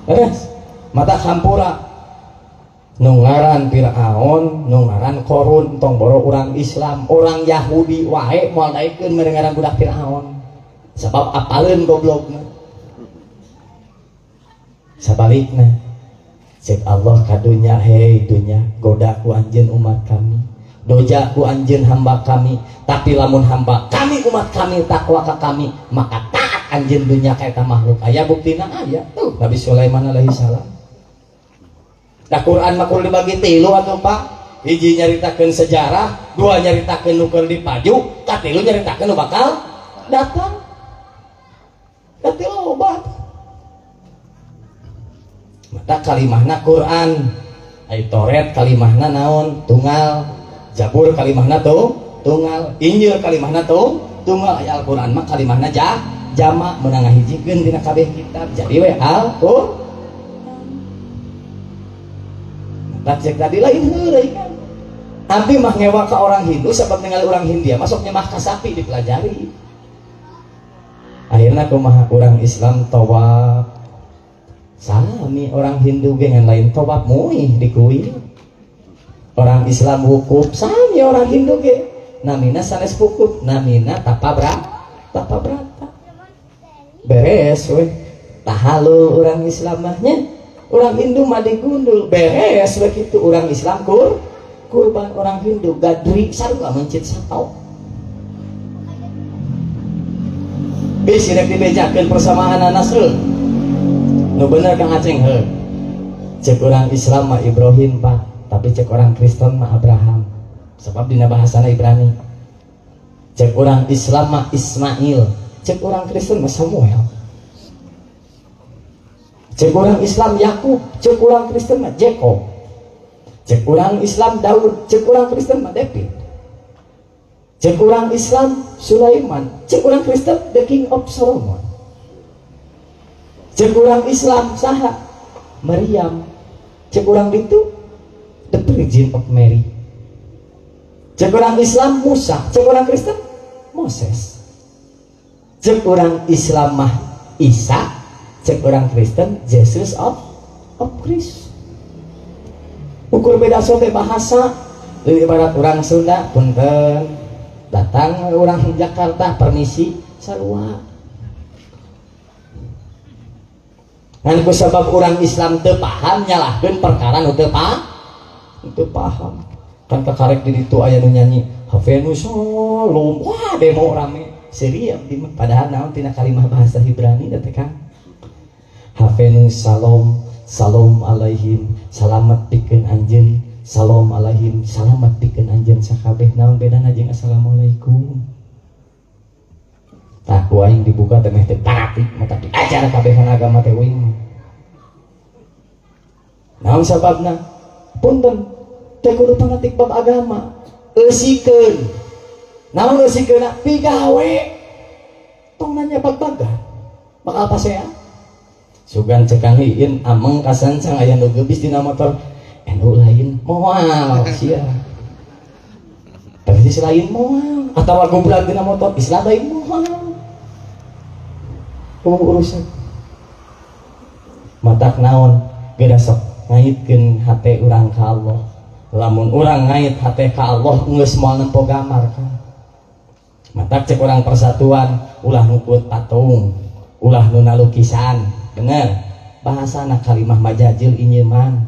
Beres. Mata hampura nu ngaran Firaun, nu ngaran Korun, tong boro urang Islam, orang Yahudi wae moal daekeun mere ngaran budak Firaun. Sabab apaleun goblokna. Sabalikna cek Allah ka dunya, hei dunya, goda ku anjeun umat kami, doja ku anjeun hamba kami, tapi lamun hamba kami umat kami takwa ka kami, maka taat anjeun dunya ka eta makhluk. Aya buktina aya tuh Nabi Sulaiman alaihi salam. Da Quran mah kudu dibagi tilu atuh Pak. Hiji nyaritakeun sejarah, dua nyaritakeun nu keur dipaju, katilu nyaritakeun nu bakal datang. Katilu obat. Mata kalimahna Quran, ai Taurat kalimahna naon? Tunggal. Zabur kalimahna tuh tunggal, Injil kalimahna tuh tunggal, ai Al-Qur'an mah kalimahna jama meunang ngahijikeun dina kabeh kitab. Jadi we Al-Qur'an. Mata cek tadi lain heureuy kan. Abdi mah ngewa ka orang Hindu sabab ningali orang Hindia masuk nyemah ka sapi dipelajari. Akhirna kumaha urang Islam tawaf. Sami orang Hindu ge ngan lain tawaf muih di kuil. Orang Islam wukuf sami orang Hindu ge. Namina sanes wukuf, namina tapa brata. Beres we. Tahalul orang Islam mah nya. Orang Hindu mah digundul, beres we kitu. Orang Islam kurban, orang Hindu gadri sarua mencit satau. Bisi rek dibejakeun persamaan anas heuh. Nu bener Kang Aceng heuh. Cek orang Islam mah Ibrahim Pak, tapi cek orang Kristen mah Abraham. Sebab dina bahasana Ibrani. Cek orang Islam mah Ismail, cek orang Kristen mah Samuel. Cek orang Islam Yakub, cek orang Kristen mah Jacob. Cek orang Islam Daud, cek orang Kristen mah David. Cek orang Islam Sulaiman, cek orang Kristen the King of Solomon. Cek orang Islam saha? Maryam. Cek orang itu the Virgin of Mary. Cek orang Islam Musa, cek orang Kristen Moses. Cek orang Islam mah Isa, cek orang Kristen Jesus of Christ. Ukur beda sote bahasa, lebih ibarat orang Sunda punten datang orang Jakarta permisi sarua. Ngan ku sabab orang Islam teu paham nyalahkeun perkara nu teu paham. Kan kakarek di ditu aya nu nyanyi Hafenu Shalom, wah demo rame serius di mah padahal naon tina kalimah bahasa Ibrani teh Kang. Hafenu Shalom, salam alaihim, salamat pikeun anjeun, salam alaihim, salamat pikeun anjeun sakabeh. Naon bedana jeung assalamualaikum? Tah ku aing dibuka teh meh teh fanatik mah tapi ajar kabehan agama teh uing. Naon sababna? Punten teh kudu fanatik bab agama. Eusikeun. Naon eusikeunna? Pigawe. Tong nanya bag-bagan. Bakal pasea. Sugan cekang hiin ameng kasancang aya nu geubis dina motor. NU lain moal sia. Tapi sisi lain moal atawa goblok dina motor Islam lain moal. Urusan matak naon geura sok ngaitkeun hate urang ka Allah. Lamun urang ngait hate ka Allah geus moal nempo gambar kan. Matak cek urang persatuan ulah nukut patung, ulah nu nalukisan, bener. Bahasana kalimah majajil inyeman.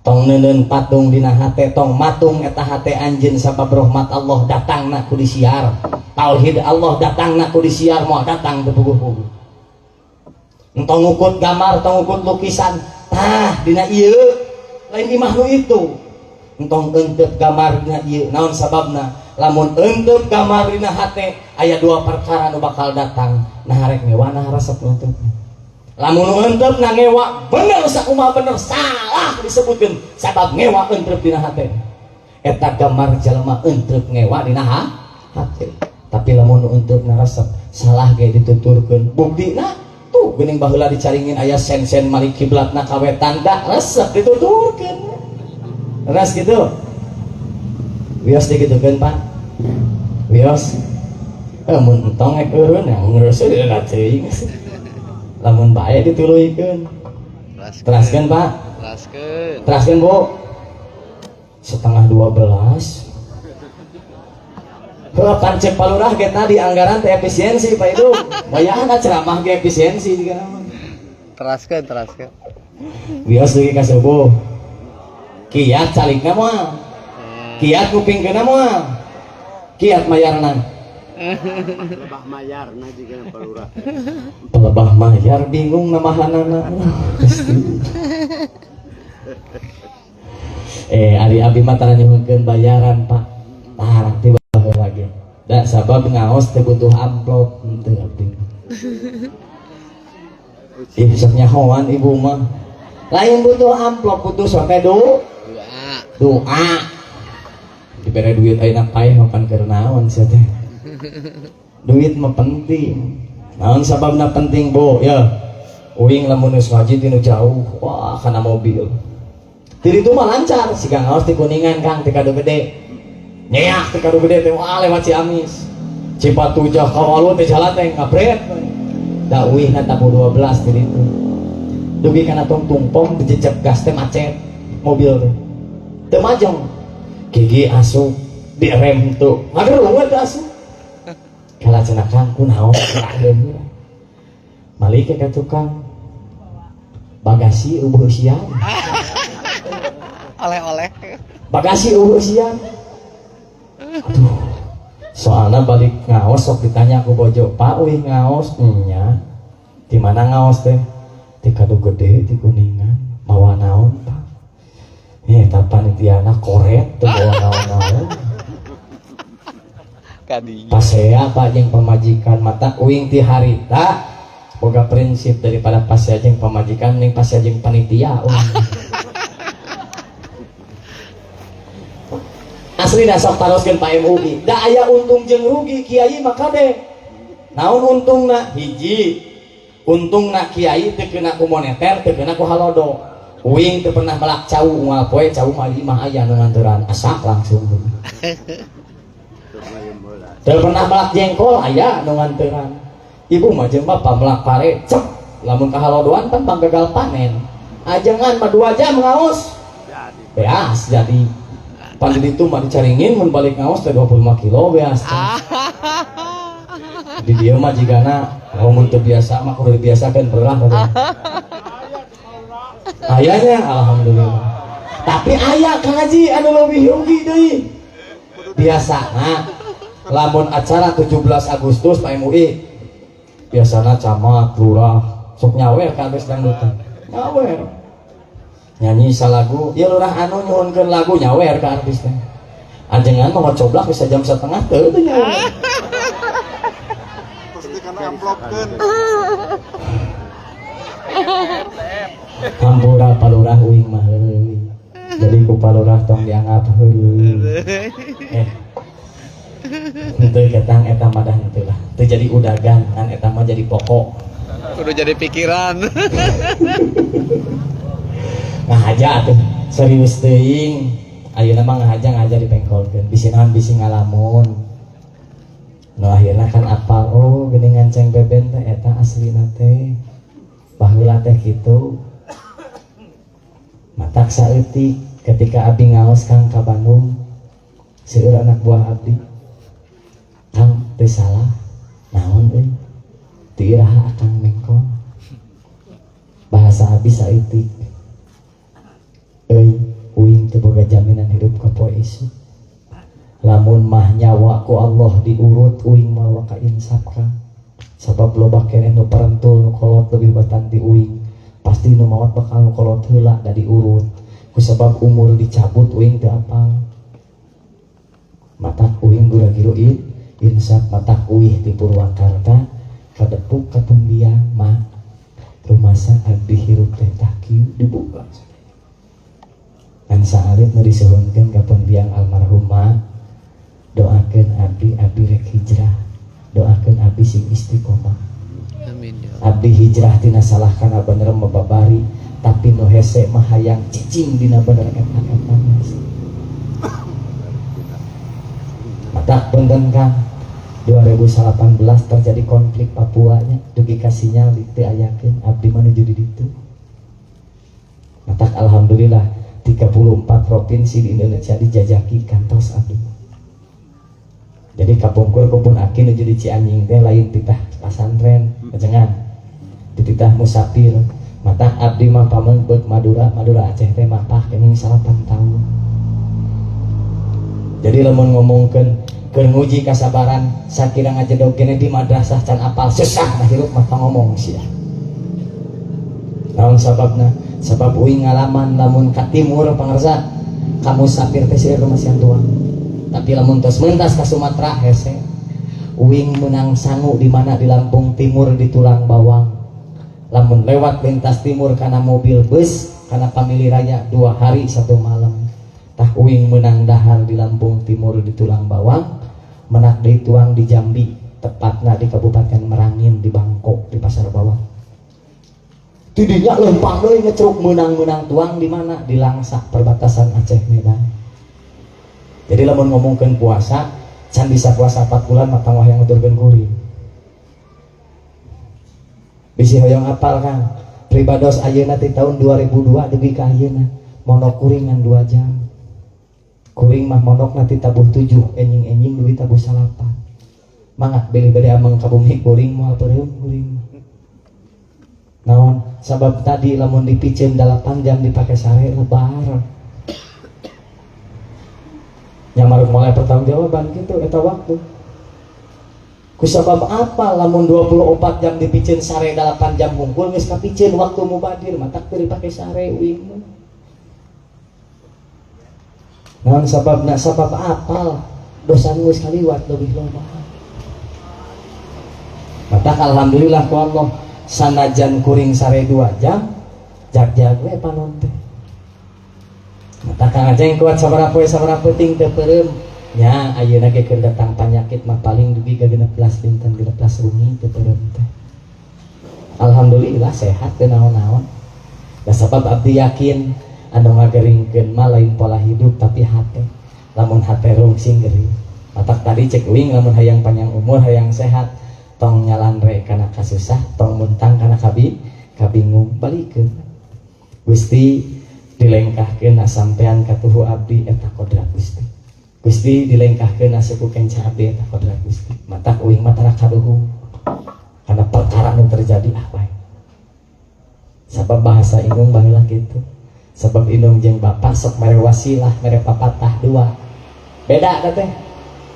Tong neuneun patung dina hate, tong matung eta hate anjeun sabab rahmat Allah datangna ku disiar. Tauhid Allah datangna ku disiar, moal datang teu puguh-puguh. Entong ngukut gambar, tong ngukut lukisan. Tah dina ieu lain imah nu itu. Entong eunteup gambar dina ieu, naon sababna? Lamun eunteup gambar dina hate aya dua perkara nu bakal datang. Nah rek ngewa nah resep nuntut. Lamun nu eunteup na ngewa bener sakumaha bener salah disebutkeun sabab ngewa eunteup dina hate. Eta gambar jelema eunteup ngewa dina hate. Tapi lamun nu eunteup na resep salah ge dituturkeun. Buktina tuh geuning baheula dicaringin aya sen-sen malik kiblatna ka wetan da resep dituturkeun. Ras gitu. Wios digitukeun Pak. Wios. Mun entong ek eureun yang ngurus deui teuing. Lamun bae dituluykeun. Teraskeun Pak. Teraskeun. Teraskeun Bu. 11:30. Heuh pancek palurah ge tadi anggaran teh efisiensi Pak itu. Bayangna ceramah ge efisiensi juga. Teraskeun, teraskeun. Wios dugi ka subuh. Kiat calikna moal. Kiat ngupingkeunna moal. Kiat mayarna. Lebah mayarna jiga palurah. Pelebah mayar bingung namahanana. Ari abi mah tara nyuhunkeun bayaran, Pak. Tara ti baheula ge. Da sabab ngaos teu butuh amplop henteu abdi. Ih, sok nyahoan ibu mah. Lain butuh amplop, butuh sote doa. Doa. Dibere duit ayeuna paeh mapan keur naon sia teh. Duit mah penting. Naon sababna penting, Bu? Ya. Uing lamun geus ngaji tinu jauh, wah kana mobil. Ti ditu mah lancar, siga ngaos ti Kuningan Kang, ti Kadu Gede. Nyeak ti Kadu Gede teh wah lewat Ciamis. Cipatujah Kawalu teh jalan teh ngabret. Da uihna tamu 12 ti ditu. Dugi kana tungtung pom dijejep gas teh macet mobil teh. Teu majeng. Gigi asup direm tuh. Ngagerungeun teh asup. Kala cenah Kang kunaon kerageun. Malik ka tukang bagasi eueuh eusian. Oleh-oleh. Bagasi eueuh eusian. Aduh. Soalna balik ngaos sok ditanya ku bojo, "Pak uih ngaos?" Nya. Di mana ngaos teh? Di Kadu Gede, di Kuningan. Mawa naon, Pak? Eta panitiana koret teu bawa naon-naon. Kadinya. Pasea Pak jeung pamajikan mata uing ti harita boga prinsip daripada pasea jeung pamajikan ning pasea jeung panitia. Asli dah sok taroskeun Pak MUI. Da aya untung jeung rugi kiai mah kade. Naon untungna? Hiji. Untungna kiai teu kena ku moneter, teu kena ku halodo. Uing teu pernah melak cau unggal poe cau mah imah aya nu nganteran asak langsung. Teu pernah melak jengkol aya nu nganteran. Ibu mah jeung bapa melak pare cek lamun kahalodoan pan panggagal panen. Ajengan mah 2 jam ngaos. Beas jadi. Pan di ditu mah dicaringin mun balik ngaos teh 25 kilo beas teh. Di dieu mah jigana mun teu biasa mah kudu dibiasakeun beurah teh. Ayahnya alhamdulillah. Tapi aya Kang Haji anu leuwih rugi deui. Biasana lamun acara 17 Agustus Pak MUI biasana camat, lurah sok nyawer ka artis dangdutan. Nyawer. Nyanyi salagu, ya lurah anu nyuhunkeun lagu nyawer ka artis teh. Ajengan mah coblak bisa jam setengah teu teu nyawer. Pasti kana amplopkeun. Hampura palurah uing mah heueuy. Jadi ku palurah tong dianggap heueuy. Henteu ketang eta mah dah henteu lah. Teu jadi udagan kan eta mah jadi pokok. Kudu jadi pikiran. Ngahaja atuh serius teuing. Ayeuna mah ngahaja ngahaja dipengkolkeun. Bisi naon bisi ngalamun. Nu akhirna kan apal oh geuningan Ceng Beben teh eta aslina teh. Baheula teh kitu. Matak saeutik ketika abdi ngaos Kang ka Bandung seueur anak buah abdi. Kang teu salah naon euy. Teu iraha akang mengkol. Bahasa abdi saeutik. Euy uing teu boga jaminan hirup ka poe isuk. Lamun mah nyawa ku Allah diurut uing mah ka insaf Kang. Sabab loba keneh nu parentul nu kolot leuwih batan ti uing. Pasti nu maot bakal nu kolot heula da diurut. Ku sabab umur dicabut uing teu apal. Matak uing gura-giru insaf matak uih ti Purwakarta kadepuk ka Tumbiang mah. Rumasa abdi hirup teh takieu dibuka. Ngan saalit nu disuhunkeun ka Pembiang almarhum mah doakeun abdi abdi rek hijrah. Doakeun abdi sing istiqomah. Amin ya Allah. Abdi hijrah tina salah kana bener mah babari, tapi nu hese mah hayang cicing dina bener eta-eta. Matak punten Kang, 2018 terjadi konflik Papuanya, dugi ka sinyal teu ayakeun abdi mah nuju di ditu. Matak alhamdulillah 34 provinsi di Indonesia dijajaki kantos abdi. Jadi kapungkur kupun aki nuju di Cianjing teh lain titah pasantren, ajengan. Dititah musafir. Matak abdi mah pameungpeut Madura, Madura Aceh teh mapah kenging 9 tahun. Jadi lamun ngomongkeun keur nguji kasabaran sakira ngajedog kene di madrasah can apal susah nah hirup mah ngomong sia. Naon sababna? Sabab uing ngalaman lamun ka timur pangarsa ka musafir teh seueur masihan tuang. Tapi lamun tos mentas ka Sumatera hese. Uing menang sangu di mana di Lampung Timur di Tulang Bawang. Lamun lewat lintas timur kana mobil bus kana pamili raya 2 hari 1 malam. Tah uing menang dahar di Lampung Timur di Tulang Bawang, menak deui tuang di Jambi, tepatna di Kabupaten Merangin di Bangkok di Pasar Bawang. Tidinya lempang deui ngecruk menang-menang tuang di mana? Di Langsa perbatasan Aceh Medan. Jadi lamun ngomongkeun puasa, can bisa puasa 4 bulan mah tangwah yang nuturkeun kuring. Bisi hoyong apal Kang, pribados ayeuna ti tahun 2002 dugi ka ayeuna mondok kuring ngan 2 jam. Kuring mah mondokna ti tabuh 7 enjing-enjing dugi tabuh 9. Mangga bilih bade ameng ka bumi kuring moal peureum kuring mah. Naon sabab tadi lamun dipiceun 8 jam dipake sare lebar. Nyamaruk mulai pertanggungjawaban gitu eta waktu. Kusabab apa lamun 24 jam dipiceun sare 8 jam hungkul geus kapiceun waktu mubadir matak teu dipake sare uing mah. Naon sababna? Sabab apal dosa geus kaliwat leuwih loba. Matak alhamdulillah ku Allah sanajan kuring sare 2 jam jag-jag we panon teh. Matak Kang Aceng kuat sabaraha poe sabaraha peuting teu peureum. Nya ayeuna ge keur datang panyakit mah paling dugi ka 16 dinten 16 wengi teu peureum teh. Alhamdulillah sehat teu naon-naon. Da sabab abdi yakin anu ngageringkeun mah lain pola hidup tapi hate. Lamun hate rungsing gering. Matak tadi cek uing lamun hayang panjang umur hayang sehat tong nyalanre kana kasusah tong muntang kana kabingung balikeun. Gusti dilengkahkeun sampean katuhu abdi eta kodrat Gusti. Gusti dilengkahkeun suku kenca abdi eta kodrat Gusti. Matak uing mah tara kaduhung kana perkara nu terjadi ah bae. Sabab bahasa indung baheula kitu. Sabab indung jeung bapak sok mere wasilah mere papatah dua. Beda teh.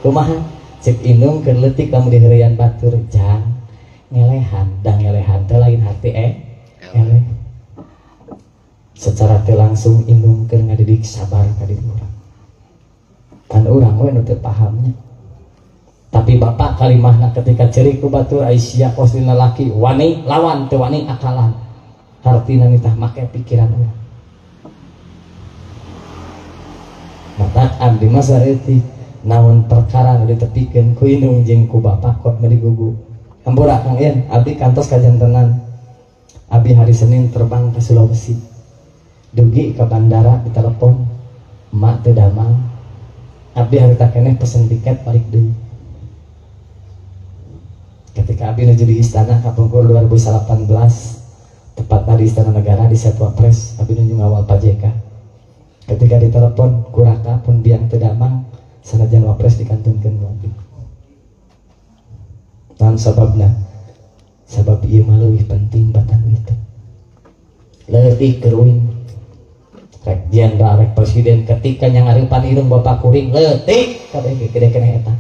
Kumaha? Cek indung keur leutik lamun diheureuyan batur jang ngelehan da ngelehan teh lain hati eleh. Secara teu langsung indung keur ngadidik sabar ka diri urang. Kan urang we nu teu pahamnya. Tapi bapak kalimahna ketika ceurik ku batur ai sia kos dina laki wani lawan teu wani akalan. Hartina nitah make pikiran urang. Matak abdi mah saeutik naon perkara nu ditepikeun ku indung jeung ku bapak kok meuli gugu. Hampura Kang Ian, abdi kantos kajantenan. Abdi hari Senin terbang ke Sulawesi. Dugi ke bandara ditelepon, emak teu damang. Abdi harita keneh pesen tiket balik deui. Ketika abdi nuju di istana kapungkur 2018, tepatnya di Istana Negara di Satwa Pres, abdi nuju ngawal Pak JK. Ketika ditelepon kuraka pun biang teu damang, sanajan wapres dikantunkeun ku abdi. Naon sababna? Sabab ieu mah leuwih penting batan itu. Leutik keur uing. Rek jenderal rek presiden ketika nyangareupan irung bapak kuring leutik kabeh ge gede keneh eta.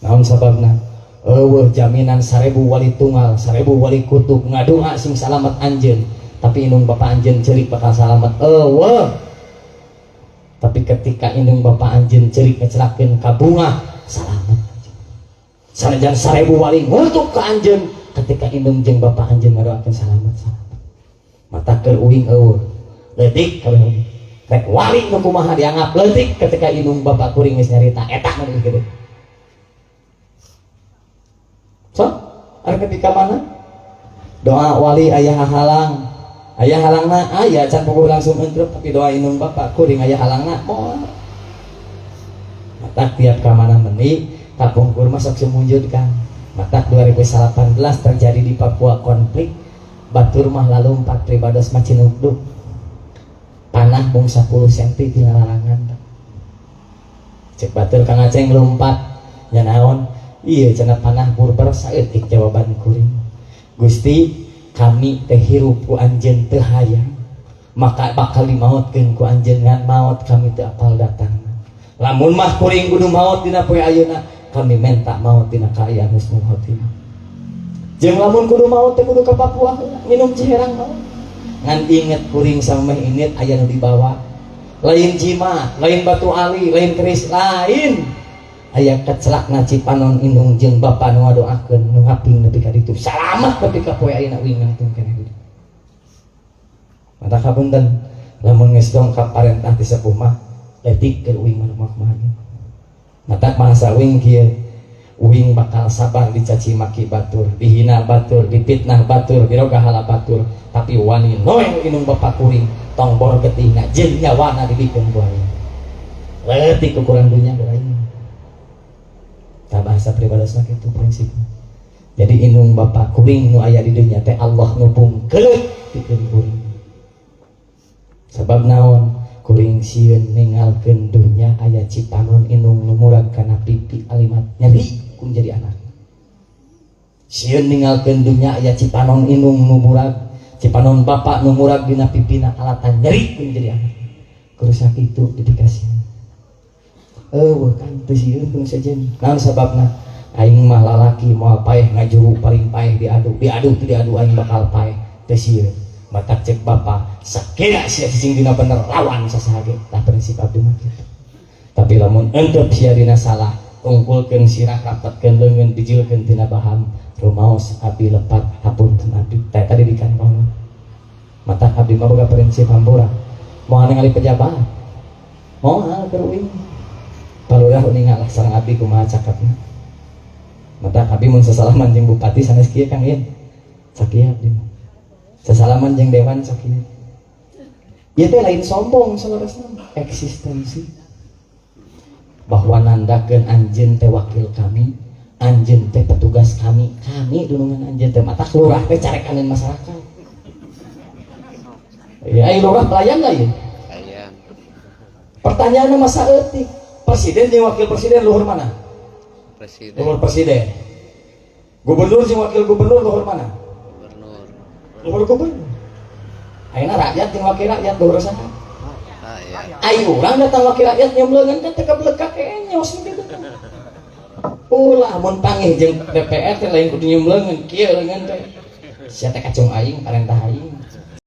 Naon sababna? Eueuh jaminan 1000 wali tunggal, 1000 wali kutub ngadua sing salamet anjeun, tapi indung bapak anjeun ceurik bakal salamet. Eueuh. Tapi ketika indung bapak anjeun ceurik ngecelakeun ka bunga, salamet. Sanajan 1000 wali ngutuk ka anjeun, ketika indung jeung bapak anjeun ngadoakeun salamet, salamet. Mata keur uing eueuh. Leutik kabeh oge. Rek wali nu kumaha dianggap leutik ketika indung bapak kuring geus nyarita eta nu leuwih gede. So, ari ketika mana? Doa wali aya halang. Aya halangna aya can puguh langsung entrep tapi doa indung bapak kuring aya halangna moal. Matak tiap ka mana meni kapungkur mah sok sumunjud Kang. Matak 2018 terjadi di Papua konflik, batur mah lalumpat pribados mah cinugdug. Panah mung 10 senti tina larangan. Cek batur Kang Aceng lompat nya naon? Iya cenah panah burber saeutik jawaban kuring. Gusti Kami teh hirup ku anjeun teu hayang, maka bakal dimaotkeun ku anjeun, ngan maot kami teu apal datang. Lamun mah kuring kudu maot dina poe ayeuna, kami menta maot dina kaayaan husnul khotimah. Jeung lamun kudu maot teh kudu ka Papua minum ciherang maot. Ngan inget, kuring samemeh indit aya nu dibawa, lain jimat, lain batu ali, lain keris, lain, aya kecelakna cipanon indung jeung bapa nu ngadoakeun, nu ngaping nepi ka ditu, salamet nepi ka poe ayeuna uing nangtung keneh di. Mata kapunten, lamun geus dongkap parentah ti sepuh mah leutik keur uing mah kumaha ge. Mata bahasa uing kieu, uing bakal sabar dicaci maki batur, dihina batur, dipitnah batur, dirogahala batur, tapi wani noeng indung bapak kuring, tong bor getihna jeung nyawana dibikeun ku aing. Leutik ukuran dunya geura. Tah, bahasa pribados mah kitu prinsipna. Jadi indung bapak kuring nu aya di dunya teh Allah nu bungkeut pikeun kuring. Sebab naon? Kuring sieun ninggalkeun dunya aya cipanon indung nu murag kana pipi alimat nyeri ku jadi anak. Sieun ninggalkeun dunya aya cipanon indung nu murag, cipanon bapak nu murag dina pipina alatan nyeri ku jadi anak. Kudu sakitu dedikasi. Eueuh kan teu sieun ku sejen. Naon sababna? Aing mah lalaki moal paeh ngajuru, paling paeh diadu, diadu teu diadu aing bakal paeh, teu sieun. Matak cek bapak, sakira sia cicing dina bener, lawan sasaha ge. Tah, prinsip abdi mah kitu. Tapi lamun entep sia dina salah, tungkulkeun sirah, rapatkeun leungeun, bijilkeun tina baham, rumaos abdi lepat, hapunten abdi. Tah, tadi di kantor. Matak abdi mah boga prinsip hampura. Moal ningali pejabat. Moal keur uing. Palurah uninga lah sareng abdi kumaha cakapna. Matak abdi mun sasalaman jeung bupati sanes kieu, Kang Ieu. Sakieu abdi mah. Sasalaman jeung dewan sakieu. Ieu teh lain sombong saleresna, eksistensi. Bahwa nandakeun anjeun teh wakil kami, anjeun teh petugas kami, kami dunungan anjeun teh. Matak lurah teh carekaneun masyarakat. Ya, ayo lurah pelayan lah ya. Pelayan. Pertanyaannya masa eutik. Presiden jeung wakil presiden luhur mana? Presiden. Luhur presiden. Gubernur jeung wakil gubernur luhur mana? Gubernur. Luhur gubernur. Ayeuna rakyat jeung wakil rakyat luhur saha? Rakyat. Ayo urang datang wakil rakyat nyemleungeun kan teu kablekak kenyos gitu. Ulah, mun panggih jeung DPR teh lain kudu nyemleungeun, kieu leungeun teh. Sia teh kacung aing, parentah aing.